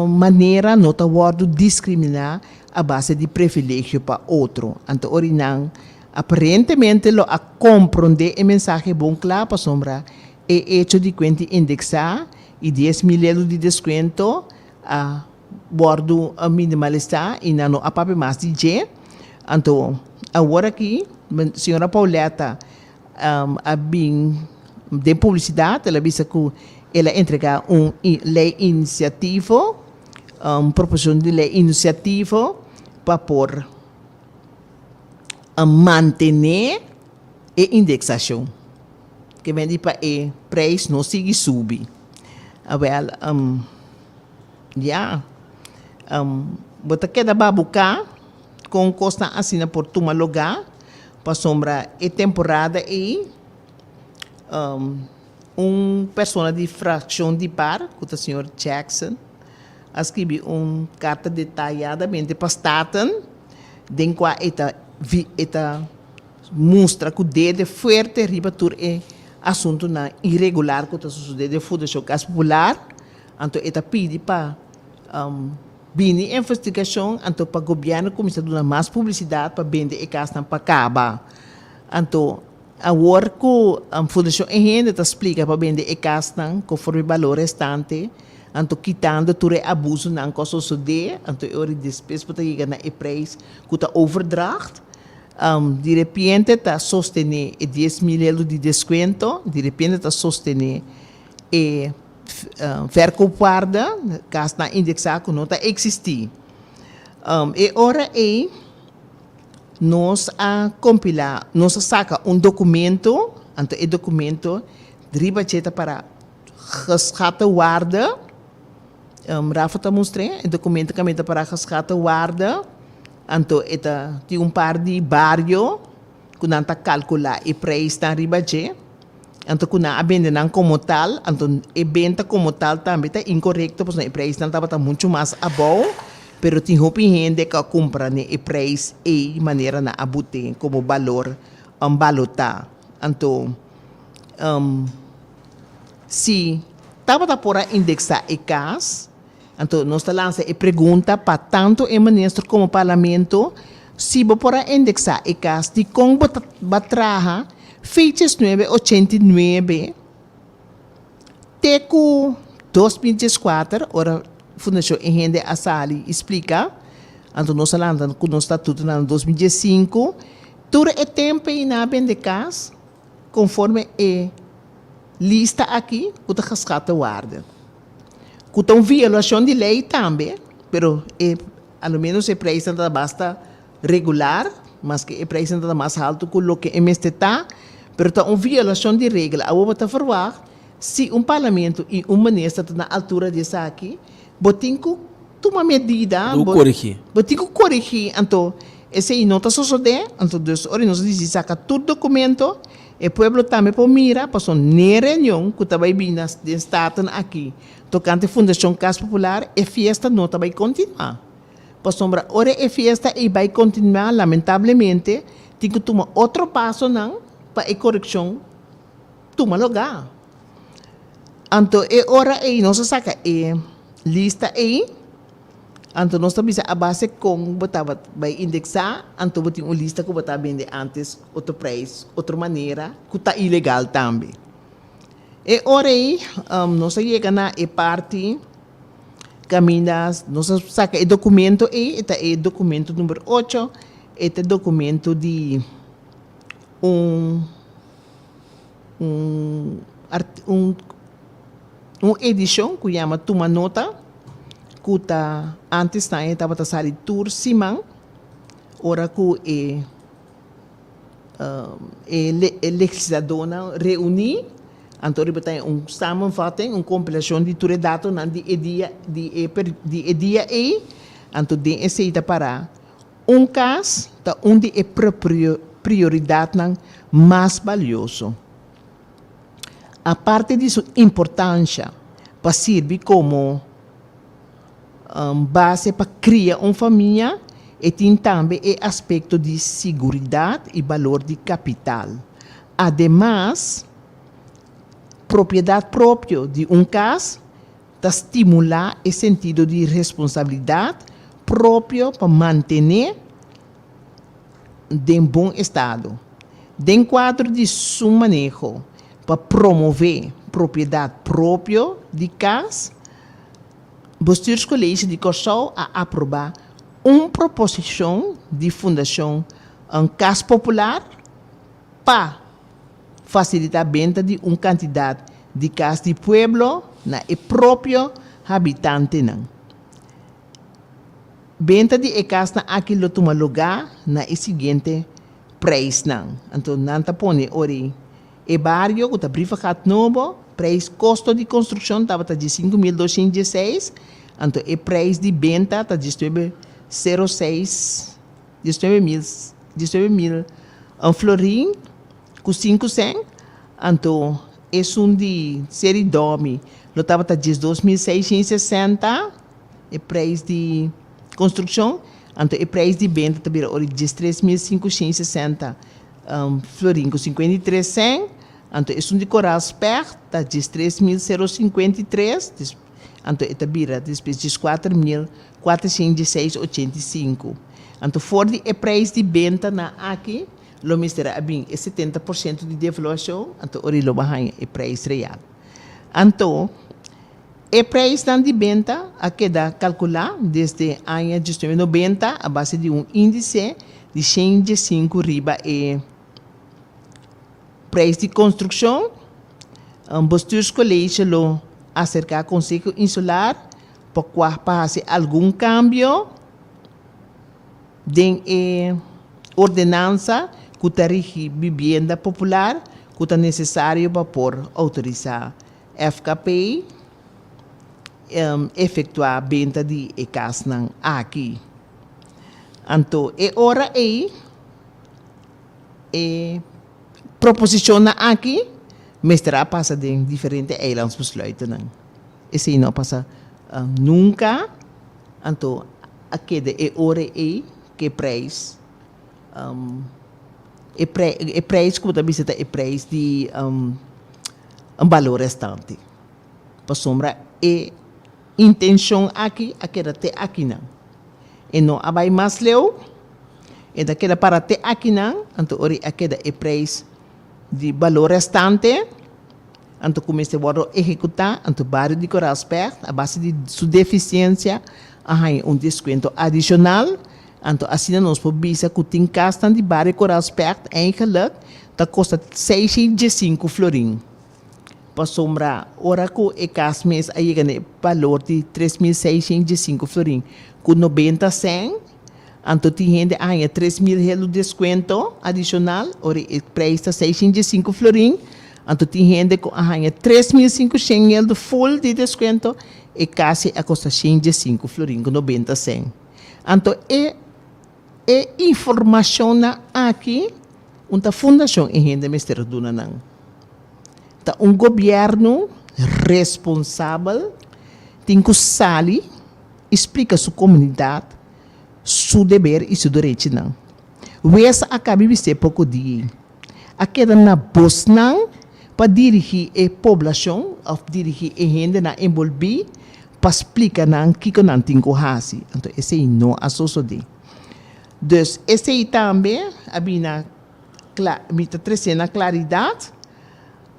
manera no ta wòrdu diskriminá a base di privilegio pa otro. Anto ora i nan Aparentemente lo a komprondé e mensahe bon kla pasobra e echo di kuenti indeksá i 10,000 euro di deskuento a wòrdu minimalisá i nan no a papia mas di dje. Anto awor aki señora Pauletta a bin den publisidat, el a bisa ku el a entregá un lei inisiativo, un proposishon di lei inisiativo pa por mantené e indeksashon. Ke men di pa e preis no sigui subi. Awel, ya, bo ta keda babuká kon kosnan asina por tuma lugá, pasobra e temporada ei un persona di frakshon di par, ku ta señor Jackson, a skibi un karta detayadamente pa Staten den kua e ta e ta mustra ku dede fuerte riba tur e asuntunan iregular ku ta sosodé den Fundashon Kas Popular, anto e ta pidi pa bini investigashon, anto pa gobièrnu kuminsá duna mas publisidat pa bende e kasnan pa kaba. Anto awor ku Fundashon E Hende ta splika pa bende e kasnan konforme balor restante, anto kitando tur e abusonan ku a sosodé, anto e ora despues bo ta yega na e preis ku ta overdracht. Di repente ta sostené e 10,000 euro di deskuento, di repente ta sostené e verkoopwaarde, kasnan indeksá ku no ta eksistí. E ora ei nos a kompilá, nos a saka un dokumento, anto e dokumento riba dje ta para geschatte waarde. Rafa ta mustr'é, e dokumento kaminda ta para geschatte waarde. Anto e ta tin un par di bario ku nan ta kalkulá e preisnan riba dje. Anto ku nan a bende nan komo tal, anto e benta komo tal tambe ta inkorekto pasobra e preisnan tabata muchu mas abou, pero tin hopi hende ku a kumpra ne e preis ei manera nan a but'é komo balor balotá. Anto si tabata por a indeksá e kas. Anto nos ta lansa e pregunta pa tanto e minister komo parlamento, si bo por a indeksá e kas, dikon bo ta ba traha feches nuebe ochenta i nuebe te ku 2014, ora Fundashon E Hende a sali i splika, anto nos a lanta ku nos statutonan na 2015, tur e tempu ei nan a bende kas konforme e lista aki ku ta geschatte waarde. Ku ta un violashon di lei tambe, pero e a lo menos e preisnan ta basta regular, maske e preisnan ta mas haltu ku loke e mester ta, pero ta un violashon di regla. Awor bo ta ferwagt si un parlamento i un minister ta na altura di esaki, bo tin ku tuma medida, Bo korigí. Bo tin ku korigí, anto esei no ta sosodé, anto dus ora nos a disidí saka tur dokumento, E pueblo tambe por mira pasobra n'e reunion ku ta bai bini na den Staten aki tokante Fundashon Kas Popular e fiesta no ta bai kontinuá. Pasobra ora e fiesta ei bai kontinuá lamentablemente tin ku tuma otro pasonan pa e korekshon tuma lugá. Anto e ora ei nos a saka e lista ei. Anto nos ta bisa a base kon bo tabata bai indeksá, anto bo tin un lista ku bo ta bende ántes otro preis, otro manera, ku ta ilegal tambe. E ora ei nos a yega na e parti kaminda nos a saka e dokumento ei, e ta e dokumento number ocho, e ta e dokumento di un un un un edishon ku yama Tuma Nota. ku ta antes nan e tabata sali tur siman ora ku e e legisladornan reuní, anto riba ta un samenvatting, un kompilashon di tur e datonan di e dia di e di e dia ei, anto den esei ta pará un kas ta un di e prioridatnan mas balioso. Aparte di su importansha pa sirbi komo base pa kria un famia, e tin tambe e aspekto di siguridat i balor di kapital. Ademas, propiedat propio di un kas ta stimulá e sentido di responsabilidat propio pa mantené den bon estado. Den kuadro di su maneho pa promové propiedat propio di kas, Bestuurscollege di Kòrsou a aprobá un proposishon. di Fundashon Kas Popular pa fasilitá benta di un kantidat di kas di pueblo na e propio habitantenan. Benta di e kasnan aki lo tuma lugá na e siguiente preisnan. Anto nan ta pone ori e bario ku ta Brievengat Nobo, preis kosto di konstrukshon tabata 15.216, anto e preis di benta ta 19.06, 19 mil, 19 mil florin ku sinku sèn, anto esun di Seri Dòmi lo tabata 12.660, e preis di konstrukshon, anto e preis di benta ta bira ora di 13.560 florin ku 53 sèn, anto esun di Koraal Specht ta 13.053, anto e ta bira despues 14.416,85. Anto for di e preis di benta nan aki lo mester a bin e 70% di devaluashon, anto ora lo bo haña e preis real. Anto e preisnan di benta a keda kalkulá desde aña 1990 a base di un índise di 105 riba e preis di konstrukshon. Bestuurscollege lo aserká Konseho Insular pa kua pa hasi algun kambio den e ordenansa ku ta rigi bibienda popular ku ta nesesario pa por outorisá FKP efektuá benta di e kasnan aki. Anto e ora ei e proposishonnan aki mester a pasa den diferente eilandsbesluitennan. Esei no a pasa nunka, anto a keda e ora ei ku e preis e e preis ku bo ta bisa ta e preis di un balor restante. Pasobra e intenshon aki a keda te akinan. E no a bai mas leu, e ta keda para te akinan, anto ora a keda e preis di balor restante, anto ku mester wòrdu ehekutá, anto bario di Koraalspecht a base di su defisiensia a haña un deskuento adishonal, anto asina nos por bisa ku tin kasnan di bario Koraalspecht eigenlik ta kosta 615 florin. Pasobra ora ku e kas mes a yega na e balor di 3615 florin ku 90 sèn, anto tin hende a haña 3000 helu deskuento adishonal, ora e preis ta 615 florin, anto tin hende ku a haña 3500 helu ful di deskuento, e kas ei a kosta 115 florin ku 90 sèn. Anto e e informashonnan aki un ta fundashon e hende mester a duna nan. Ta un gobièrnu responsabel tin ku sali i splika su komunidat su deber i su derechinan. Wes a kabi bis'é poko di a keda na bosnan pa dirigí e poblashon òf dirigí e hendenan enbolbí pa splika nan kiko nan tin ku hasi. Anto esei no a sosodé. Dus esei tambe a bini kla mi ta trese na klaridat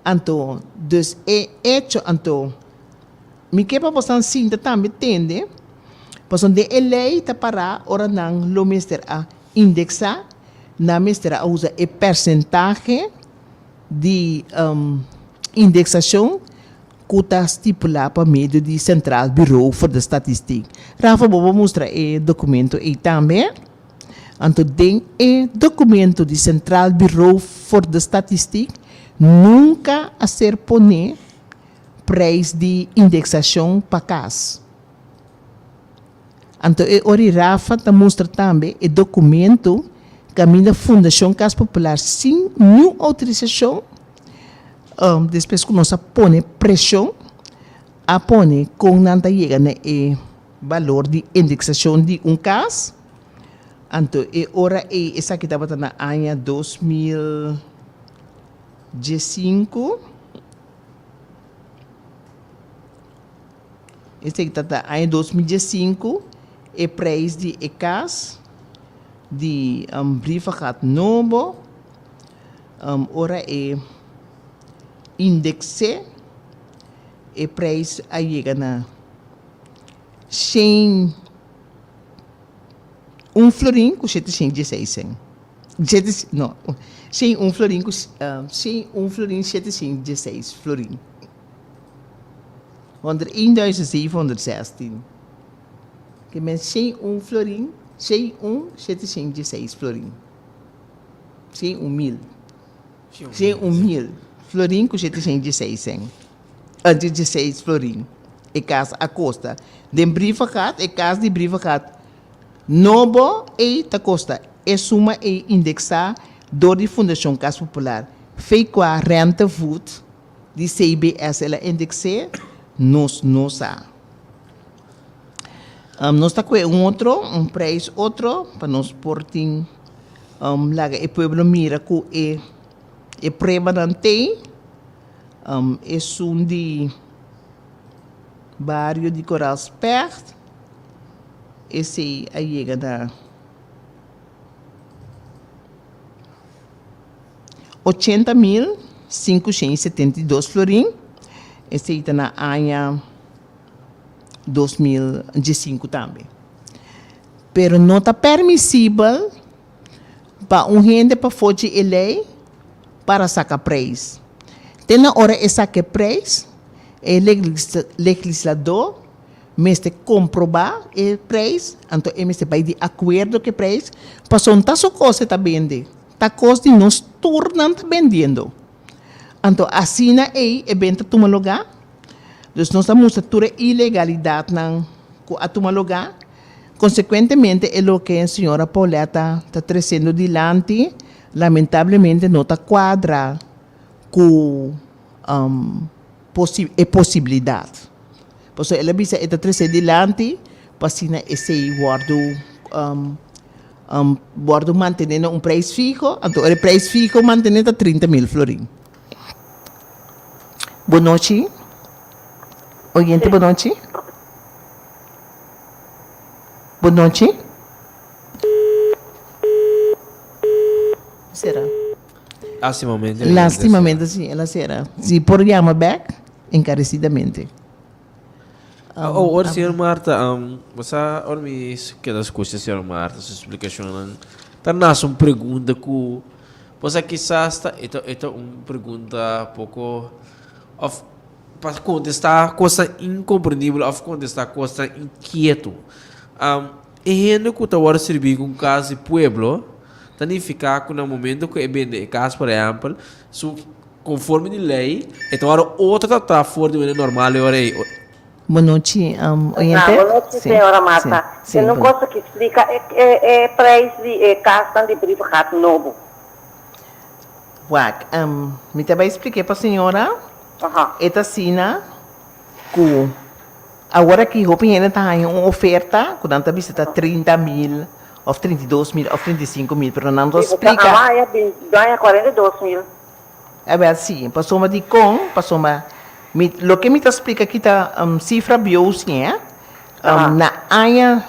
anto dus e echo anto mi ke pa bosan sinta tambe tende pasobra den e lei ta para ora nan lo mester a indeksa nan mester a usa e persentahe di indeksashon ku ta stipulá pa medio di Centraal Bureau voor de Statistiek. Rafa bo por mustra e dokumento ei tambe? Anto den e documento di Centraal Bureau voor de Statistiek nunca a ser pone prijs di indexacion pa cas. Anto e ori Rafa ta mustra tambe e documento caminda Fundacion Cas Popular sin niun autorisacion, despues cu nos a pone presion, a pone con nan ta yega na e balor di indexacion di un cas. Anto e ora ei esaki tabata na aña 2015. Esaki tabata aña 2015, e prijs di e cas di Brievengat nobo, ora e index'é, e prijs a yega na 100. Un florin ku 716 sen. Shete, no, 101 florin ku, 101 florin 716 florin. 101.716. Ke men 101 florin, 101 716 florin. 101 mil. 101 mil florin ku 716 sen. 16 florin e kas a kosta. Den Brievengat, e kas di Brievengat nobo ei ta kosta e suma ei indeksá dor di Fundashon Kas Popular. Fei kua rentevoet di CBS el a indeks'é, nos no sa. Nos ta kue un otro, un prijs otro, pa nos por tin laga e pueblo mira ku e e pruebanan t'ei. Esun di bario di Koral Specht, esei a yega na 80.572 florin, esei ta na aña 2015 tambe. Pero no ta permisibel pa un hende pafó dje e lei para saka preis. Te na ora e saka e preis, e legisladó mester komprobá e preis, anto e mester bai di akuerdo ku e preis, pasobra no ta su kos e ta bende, ta kos di nos tur nan ta bendiendo. Anto asina ei e benta tuma lugá. Dus nos ta mustra tur e ilegalidatnan ku a tuma lugá. Konsekuentemente e loke señora Pauletta ta tresiendo dilanti lamentablemente no ta kuadra ku e posibilidat. Pasobra el a bisa e ta trese dilanti pa asina esei wòrdu wòrdu mantené na un preis fiho, anto ora e preis fiho mantené ta 30 mil florin. Bonochi, oyente bonochi. Bonochi. Sera. Lastimamente. Lastimamente si, el a sera. Si por yama bek, encarecidamente. Oh, ora señor Marta, um, bo sa, ora mi keda skucha señor Marta su splikashonnan, ta nase un pregunta ku, bo sa kisas ta, e ta, e ta un pregunta poko, òf pa kontestá kosnan inkomprendibel òf kontestá kosnan inkieto. Um, e hende ku ta wòrdu sirbí ku un kas di pueblo, ta nifiká ku na momento ku e bende e kas, por ehèmpel, su Conforme di ley, e ta wòrdu otro tratá for di manera normal e ora ei. Bonochi, oyente. Bon nochi, señora Marta. Tin un cosa ki splica e prijs di e casnan di Brievengat nobo. Wak, mi ta bai spliké pa señora. E ta asina ku awor aki hopi hende ta haña un oferta ku nan ta bisa ta 30 mil òf 32 mil òf 35 mil, pero nan no splika. Si, pasobra a haña bin haña 42 mil. Awel si, pasobra dikon? Pasobra mi loke mi ta splika aki ta sifra bieu si eh. Na aña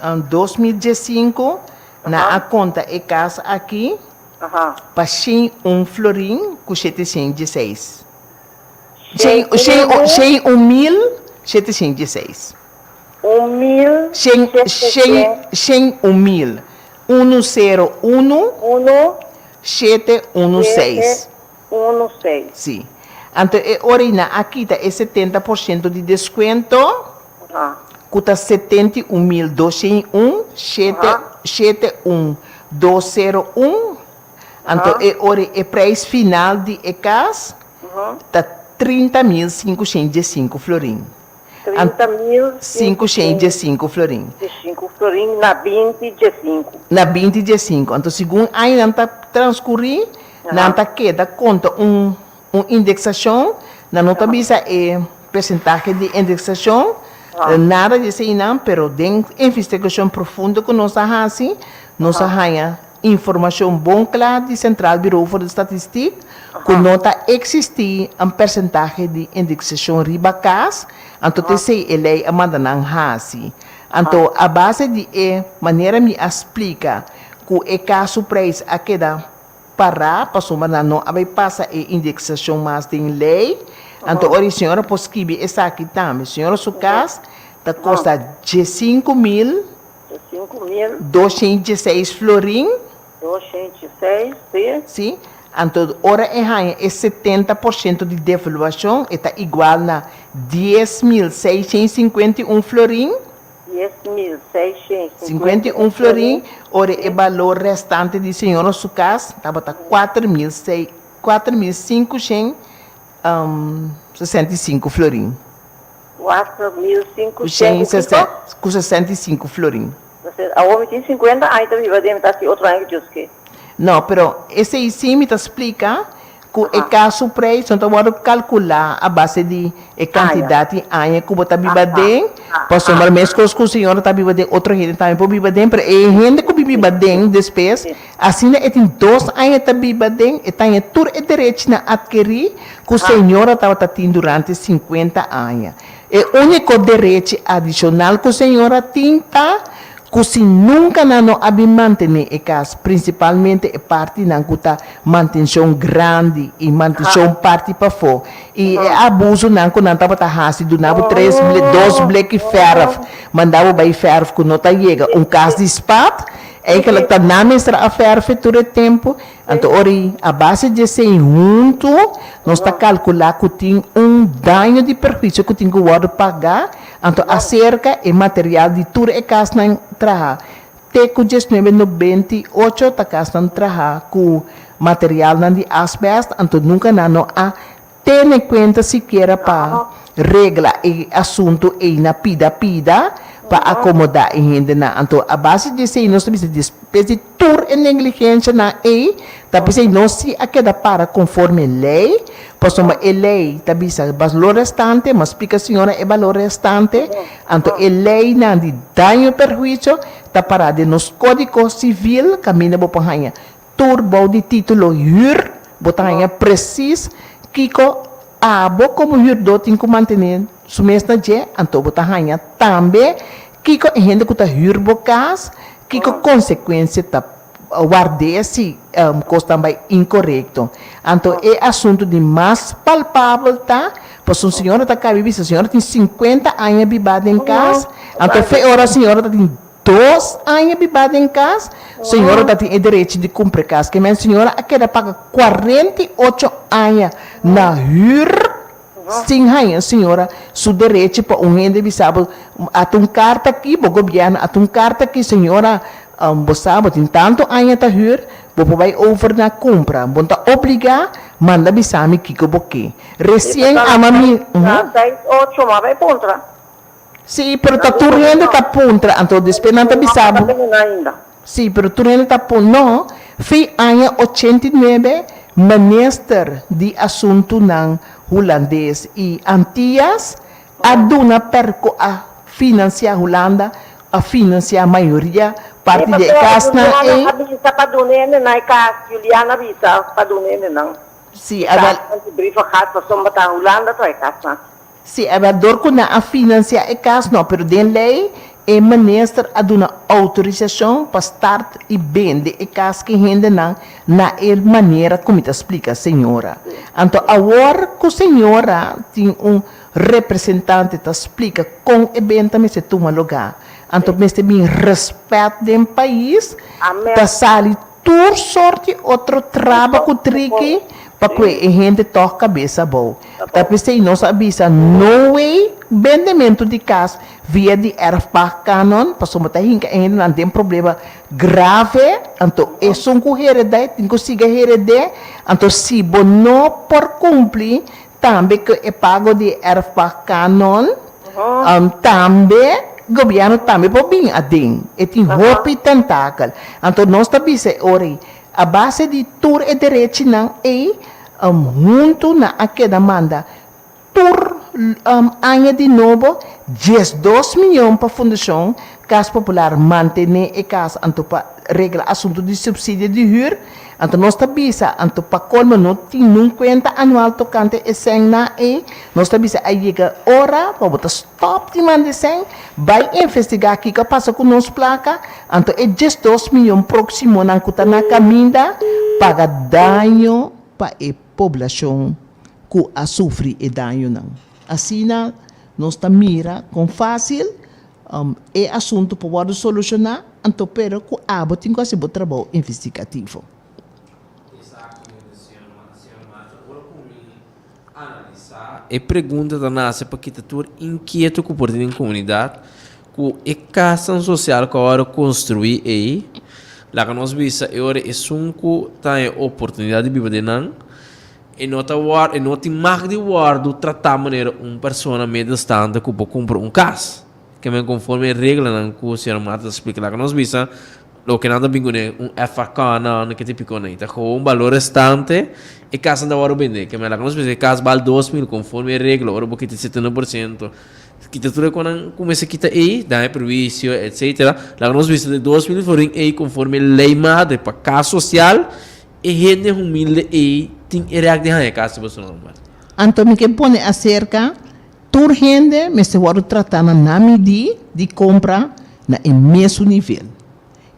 2015 nan a konta e kas aki pa 101 florin ku 716. 101.716. Un mil 700. 101 mil, unu sero unu. Unu. 716. 7 unu seis. Sí. Anto e ora ei nan a kita e 70% di deskuento, ku ta 71.201, shete, shete un dos sero un. Anto e ora ei e preis final di e kas ta 30.515 florin. 30 mil 515 florin. 5 florin na 20 15. Na 20 15. Anto segun añanan ta transkurí, nan ta keda konta un un indeksashon. Nan no ta bisa e persentahe di indeksashon, nada di eseinan, pero den investigashon profundo ku nos a hasi, nos a haña Informashon bon kla di Centraal Bureau voor de Statistiek ku no ta eksistí un persentahe di indeksashon riba kas, anto t'esei e lei a manda nan hasi. Anto a base di e manera mi a splika ku e kas su preis a keda pará pasobra nan no a bai pasa e indeksashon mas den lei, anto ora e señora por skibi esaki tambe. Señora su kas ta kosta 15.000. 5000. 216 florin. 206, si. Si. Anto ora e haña e 70% di devaluashon e ta igual na 10,651 florin. 10,651 51 florin. Ora e balor restante di señora su kas tabata 4565 florin. 4500 Ku 65 florin. Awor mi tin 50 aña ta biba den, mi ta hasi otro aña ku Dios ke. No, pero esei sí mi ta splika ku e kas su preis no ta wòrdu kalkulá a base di e kantidat di aña ku bo ta biba den, pasobra meskos ku señora ta biba den otro hende tambe por biba den, pero e hende ku biba den despues asina e tin dos aña ta biba den e ta haña tur e derechinan atkerí ku señora tabata tin durante 50 aña. E úniko derechi adishonal ku señora tin ta ku si nunka nan no a bin mantené e kas, prinsipalmente e partinan ku ta mantenshon grandi i mantenshon parti pafó, i e abusonan ku nan tabata hasi duna bo tres dos bleki fèrf, manda bo bai fèrf ku no ta yega un kas di spat, eigenlijk ta nan mester a fèrf tur e tempu. Anto ora i a base di esei huntu nos ta kalkulá ku tin un daño di perhuisio ku tin ku wòrdu pagá, anto aserka e material di tur e kasnan traha. Te ku diesnuebe 98 ta kasnan traha ku materialnan di asbèst, anto nunka nan no a Tene kuenta sikiera pa regla e asuntu ei na pida pida pa akomodá e hendenan. Anto a base di esei nos ta bisa despues di tur e negligenshanan ei ta p'esei nos si a keda para konforme lei, pasobra e lei ta bisa balor restante, mas splika señora e balor restante, anto e leinan di daño perhuicio ta pará den nos kódigo sivil kaminda bo por haña Tur bou di título Hür, bo ta haña presis kiko abo komo hürdó tin ku mantené su mes na dje, anto bo ta haña tambe kiko e hende ku ta hür bo kas, kiko konsekuensia ta ward'é si kosnan bai inkorekto. Anto e asuntu di mas palpabel ta, pasobra un señora ta kabi bisa, señora tin 50 aña bibá den kas, anto fe ora señora ta tin Dos aña bibá den kas, señora ta tin e derechi di kumpra e kas. Ke men señora a keda paga 48 aña na hür sin haña señora su derechi pa un hende bisa bo ata un karta aki, bo gobièrnu ata un karta aki, señora bo sa bo tin tantu aña ta hür, bo por bai over na kumpra. Bo no ta obligá manda bisa mi kiko bo ke. Resien ama mi. Seis ocho, m'a bai puntra. Sí, pero ta tur hende ta puntra, anto despues nan ta bisa bo. Sí, pero tur hende ta pun, no, fin aña 89 minister di asuntunan hulandes i Antias a duna perko a financia Hulanda a financia mayoria parti di e kasnan ei. Juliana a bisa pa duna hende nan e kas, Juliana a bisa pa duna hende nan Sí, a kas nan di brievengas pasobra ta Hulanda ta e kasnan. Si e dor ku nan a finansiá e kas no, pero den lei e minister a duna outorisashon pa start i bende e kas ki hendenan na e manera ku mi ta splika señora. Anto awor ku señora tin un representante ta splika kon e benta mester tuma lugá, anto mester bin rèspèt den pais ta sali Tur sort di otro traba ku triki pa kue e hende tòg kabes abou. Ta p'esei nos a bisa no way bendementu di kas via di erfpachtkanon pasobra ta hinka e hendenan den problema grave, anto esun ku heredá e tin ku sigui hered'é, anto si bo no por kumpli tambe ku e pago di e erfpachtkanon, Tambe gobièrnu tambe por bin aden. E tin hopi tentakel. Anto nos ta bisa e ora ei, a base di tur e derechinan ei, huntu nan a keda manda tur aña di nobo 12 miyon pa Fundashon Kas Popular mantené e kas anto pa regla asuntu di supsidio di hür. Anto nos ta bisa, anto pa colmo no tin nun cuenta anual tocante e sènnan ei, nos ta bisa a yega ora pa bo ta stop di manda e sèn, bai investiga kico a pasa cu nos placa, anto e 12 miyon proximonan cu ta na caminda paga daño pa e poblacion cu a sufri e dañonan. Asina nos ta mira con facil e asunto por wordo soluciona. anto pero ku abo tin ku hasi bo trabou investigativo. Exactamente, señor Marta. Ora ku mi analisá e pregunta ta nase pa kita tur inkieto ku por tin den komunidat ku e kasnan sosial ku a wòrdu konstruí ei, laga nos bisa e ora esun ku ta haña oportunidat di biba den nan, e no ta wòrdu, e no tin mag di wòrdu tratá manera un persona middelstante ku por kumpra un kas. Ke men konforme e reglanan ku señor Marta ta splika. Laga nos bisa loke nan ta bin kuné, un FAK nan, ke tipiko nan. Ta gewoon un balor restante, e kasnan ta wòrdu bendé. Ke men laga nos bisa e kas bal 2000 konforme e regla, ora bo kita 70%, kita tur e konan ku mester kita ei, daño perwisio, etsetera. Laga nos bisa de 2000 florin ei konforme lei madre pa kas sosial, e hende humilde ei tin e rèk di haña kas di boso nomber. Anto mi ke pone aserka Tur hende mester wòrdu tratá na nan midí di kompra na e mesun nivel.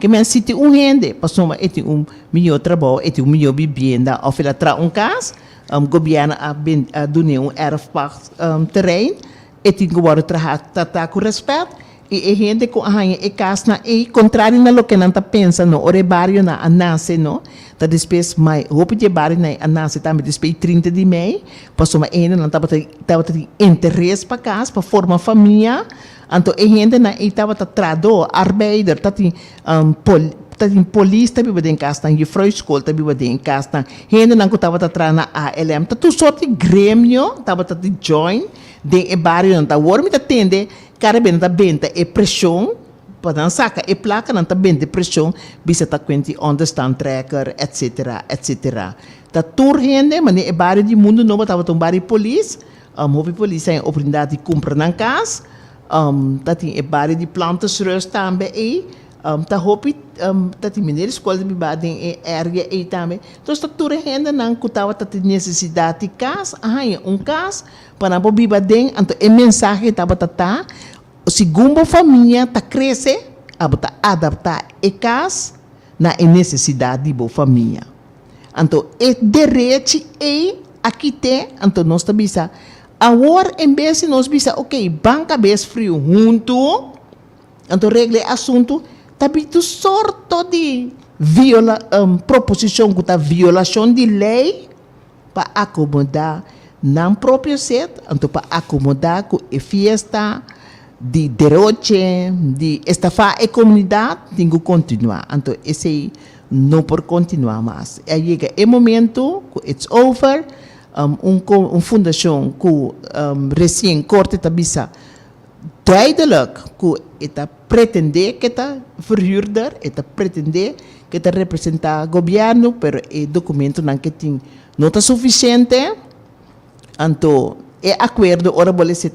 Ke men si tin un hende pasobra e tin un mihó trabou, e tin un mihó bibienda òf el a traha un kas, gobièrnu a a dun'é un erfpacht terrein, e tin ku wòrdu traha tratá ku rèspèt i e hende ku a haña e kasnan ei, kontrario na loke nan ta pensa no, ora e barionan a nase no, ta despues mai hopi di e barionan ei a nase tambe despues di 30 di mei, pasobra e hendenan tabata tabata tin interes pa kas, pa forma famia, anto e hendenan ei tabata trahadó, arbeider, ta tin pol ta tin polis ta biba den kasnan, jufrou skol ta biba den e kasnan, hendenan ku tabata traha na ALM, ta tur sort di gremio tabata di join den e barionan. Ta awor mi ta tende Kada bes nan ta benta e preshon pa nan saka e plaka nan ta benta e preshon bisa ta kuenti onderstandtrekker etc etc. Ta tur hende manera e bario di Mundo Nobo tabata un bario polis hopi polis a e oportunidat di kumpra nan kas ta tin e bario di Plantersrust tambe ei ta hopi ta tin meneer di skol ta biba den e area ei tambe entonces ta tur e hendenan ku tabata tin nesesidat di kas a haña un kas Pa nan por biba den, anto e mensahe tabata ta, Segun bo famia ta krese, abo ta adaptá e kas na e nesesidat di bo famia. Anto e derechi ei a kit'é, anto nos ta bisa, awor en bes di nos bisa, ok, ban kabes friu huntu, anto regla e asuntu, ta bin tur sorto di viola, proposishon ku ta violashon di lei, pa akomodá nan propio set, anto pa akomodá ku e fiesta di deroche, di estafá e komunidat tin ku kontinuá. Anto esei no por kontinuá mas. A yega e momento ku it's over, un un fundashon ku resien korte ta bisa duidelijk ku e ta pretendé ku e ta verhuurder, e ta pretendé ku e ta representá gobièrnu, pero e dokumentonan ku e tin no ta sufisiente. Anto e akuerdo ora bo lesa e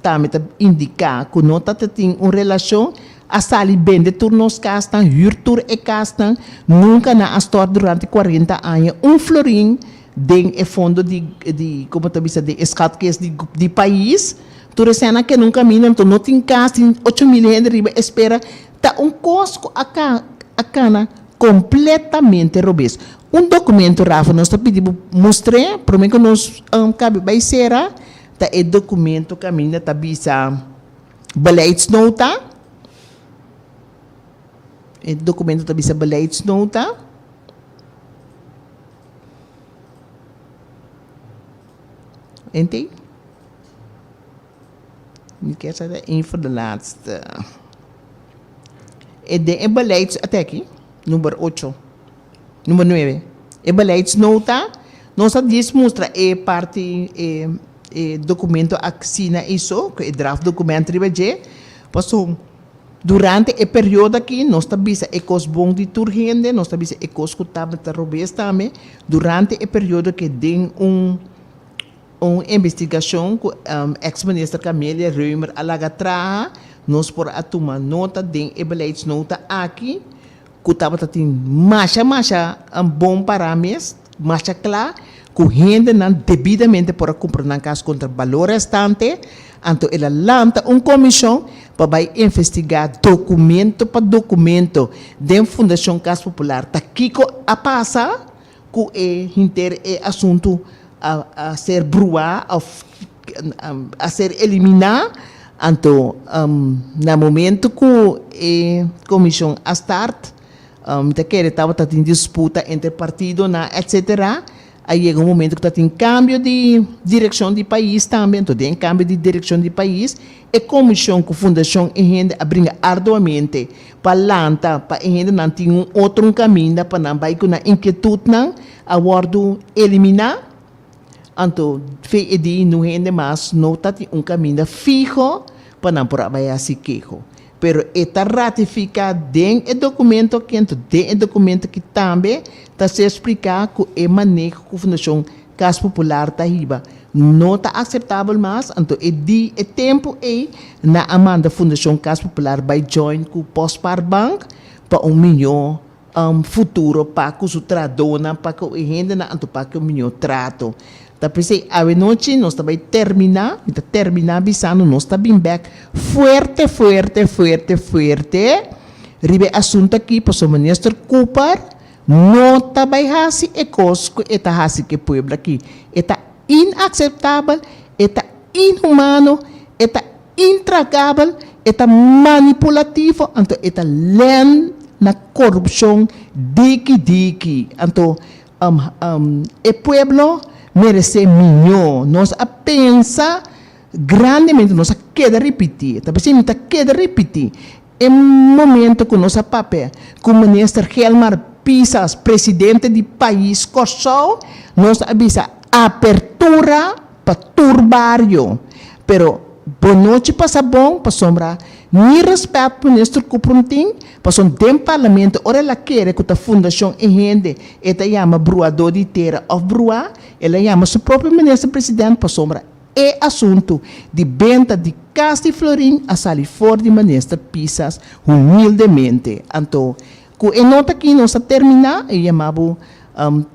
tambe ta indiká ku no ta ta tin un relashon, a sali bende tur nos kasnan, hür tur e kasnan, nunka nan a stòrt durante kuarenta aña un florin den e fondo di di komo ta bisa den e schatkist di di pais. Tur esena ke nun kaminda anto no tin kas tin 8000 hende riba espera ta un kos ku a ka a kana kompletamente robes. Un dokumento Rafa nos ta pidi bo mustr'é prome ku nos kabe bai sera ta e dokumento kaminda ta bisa beleidsnota e dokumento ta bisa beleidsnota. Ente? Mi kier sa ta een voor de laatste. E den e beleids, ate aki, number ocho, number nuebe. E beleidsnota, nos a djis mustra e parti, e e documento asina ei so, cu e draft document riba dje, pasobra durante e periodo aki nos ta bisa e cos bon di tur hende, nos ta bisa e cos cu tabata robes tambe, durante e periodo ke den un Un investigashon ku eks minister Camelia Römer a laga traha, nos por a tuma nota den e beleidsnota aki ku tabata tin masha masha bon pará mes, masha kla ku hendenan debidamente por a kumpra nan kas kontra balor restante, anto el a lanta un komishon pa bai investigá dokumento pa dokumento den Fundashon Kas Popular ta kiko a pasa. Ku e henter e asuntu a ser bruá òf a ser eliminá. Anto na momento ku e komishon a start, mi ta kere tabata tin disputa entre partidonan etcetera, a yega un momento ku ta tin kambio di direkshon di pais tambe, anto den e kambio di direkshon di pais e komishon ku Fundashon e hende a bringa arduamente pa lanta pa e hendenan tin un otro un kaminda pa nan bai ku nan inkietutnan a wòrdu eliminá. Anto VED no hende mas no ta tin un kaminda fiho pa nan por a bai hasi keho. Pero e ta ratifiká den e dokumento aki, anto den e dokumento aki tambe ta ser spliká ku e maneho ku Fundashon Kas Popular ta hiba no ta akseptabel mas, anto e di e tempu ei nan a manda Fundashon Kas Popular bai join ku Pospaarbank pa un mihó futuro pa ku su trahadónan, pa ku e hendenan, anto pa ku mihó trato. Ta p'esei awenochi nos ta bai terminá, mi ta terminá bisando nos ta bin bèk fuerte, fuerte, fuerte, fuerte riba e asuntu aki pasobra Minister Cooper no ta bai hasi e kos ku e ta hasi ku e pueblo aki. E ta inakseptabel, e ta inhumano, e ta Intragabel, e ta manipulativo, anto e ta len na korupshon diki diki. Anto e pueblo meresé miñó. Nos a pensa grandemente, nos a keda ripití, ta p'esei mi ta keda ripití, e momento ku nos a papia ku Minister Gilmar Pisas, presidente di pais Kòrsou, nos a bisa apertura pa tur bario. Pero bo nochi pasa bon pasobra ni respet minister Cuprum tin, pasobra den parlamento ora el a kere ku ta fundashon e hende e ta yama bruadó di tera òf bruá, el a yama su propio minister president pasobra e asuntu di benta di kas di Florin a sali for di minister Pisas humildemente. Anto ku e nota aki nos a terminá e yama bo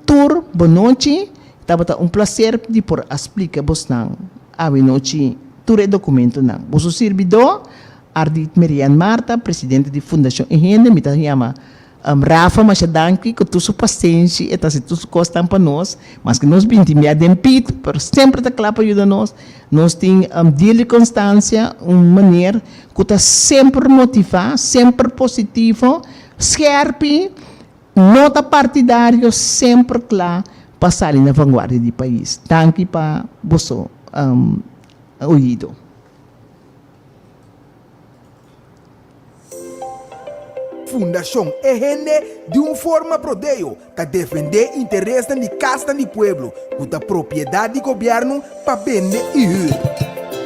tur bo nochi. Tabata un placer di por a splica bosnan awenochi tur e documentonan. Boso sirbidó, Ardit Merian Martha, presidente di Fundacion E Hende, mi ta yama Rafa masha danki cu tur su pasenshi, e ta haci tur su cosnan pa nos, maske nos binti mia den pit, pero semper ta cla pa yuda nos. Nos tin Dili Constancia, un meneer cu ta semper motiva, semper positivo, scherpi, No ta partidario semper kla pa sali na vanguardia di pais. Danki pa boso oido. Fundashon E Hende di un forma prodeo ta defendé interesnan di kasnan di pueblo ku ta propiedat di gobièrnu pa bende i hür.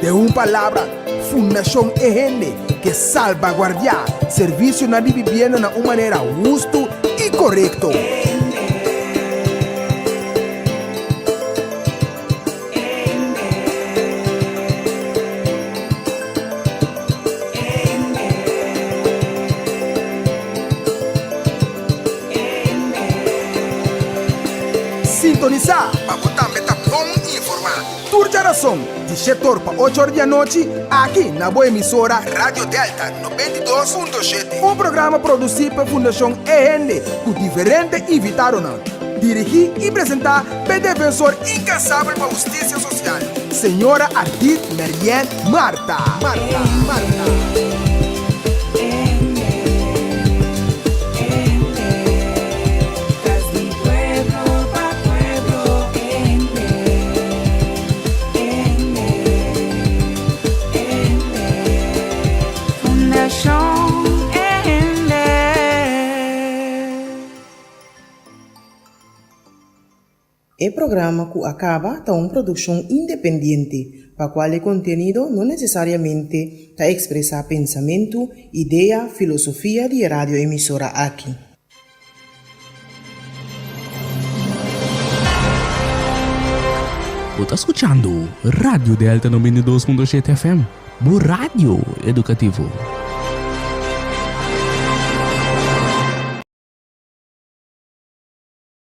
Den un palabra, Fundashon E Hende ke salbaguardiá servisionan di bibienda na un manera hustu i korekto. Sintonisá pa bo tambe ta bon informá. Tur djarason, di shetor pa ochor di anochi, aki na bo emisora Radio Delta 92.7. Un programa produsí pa Fundashon E Hende ku diferente invitadonan. Dirigí i presentá pa e defensor inkansabel pa hustisia sosial, señora Ardith Merien Martha. Martha. Martha. E programa ku a kaba ta un produkshon independiente, pa kual e kontenido no nesesariamente ta ekspresá pensamentu, idea, filosofia di e radioemisora aki. Bo ta skuchando Radio Delta 92.7 FM, bo radio edukativo.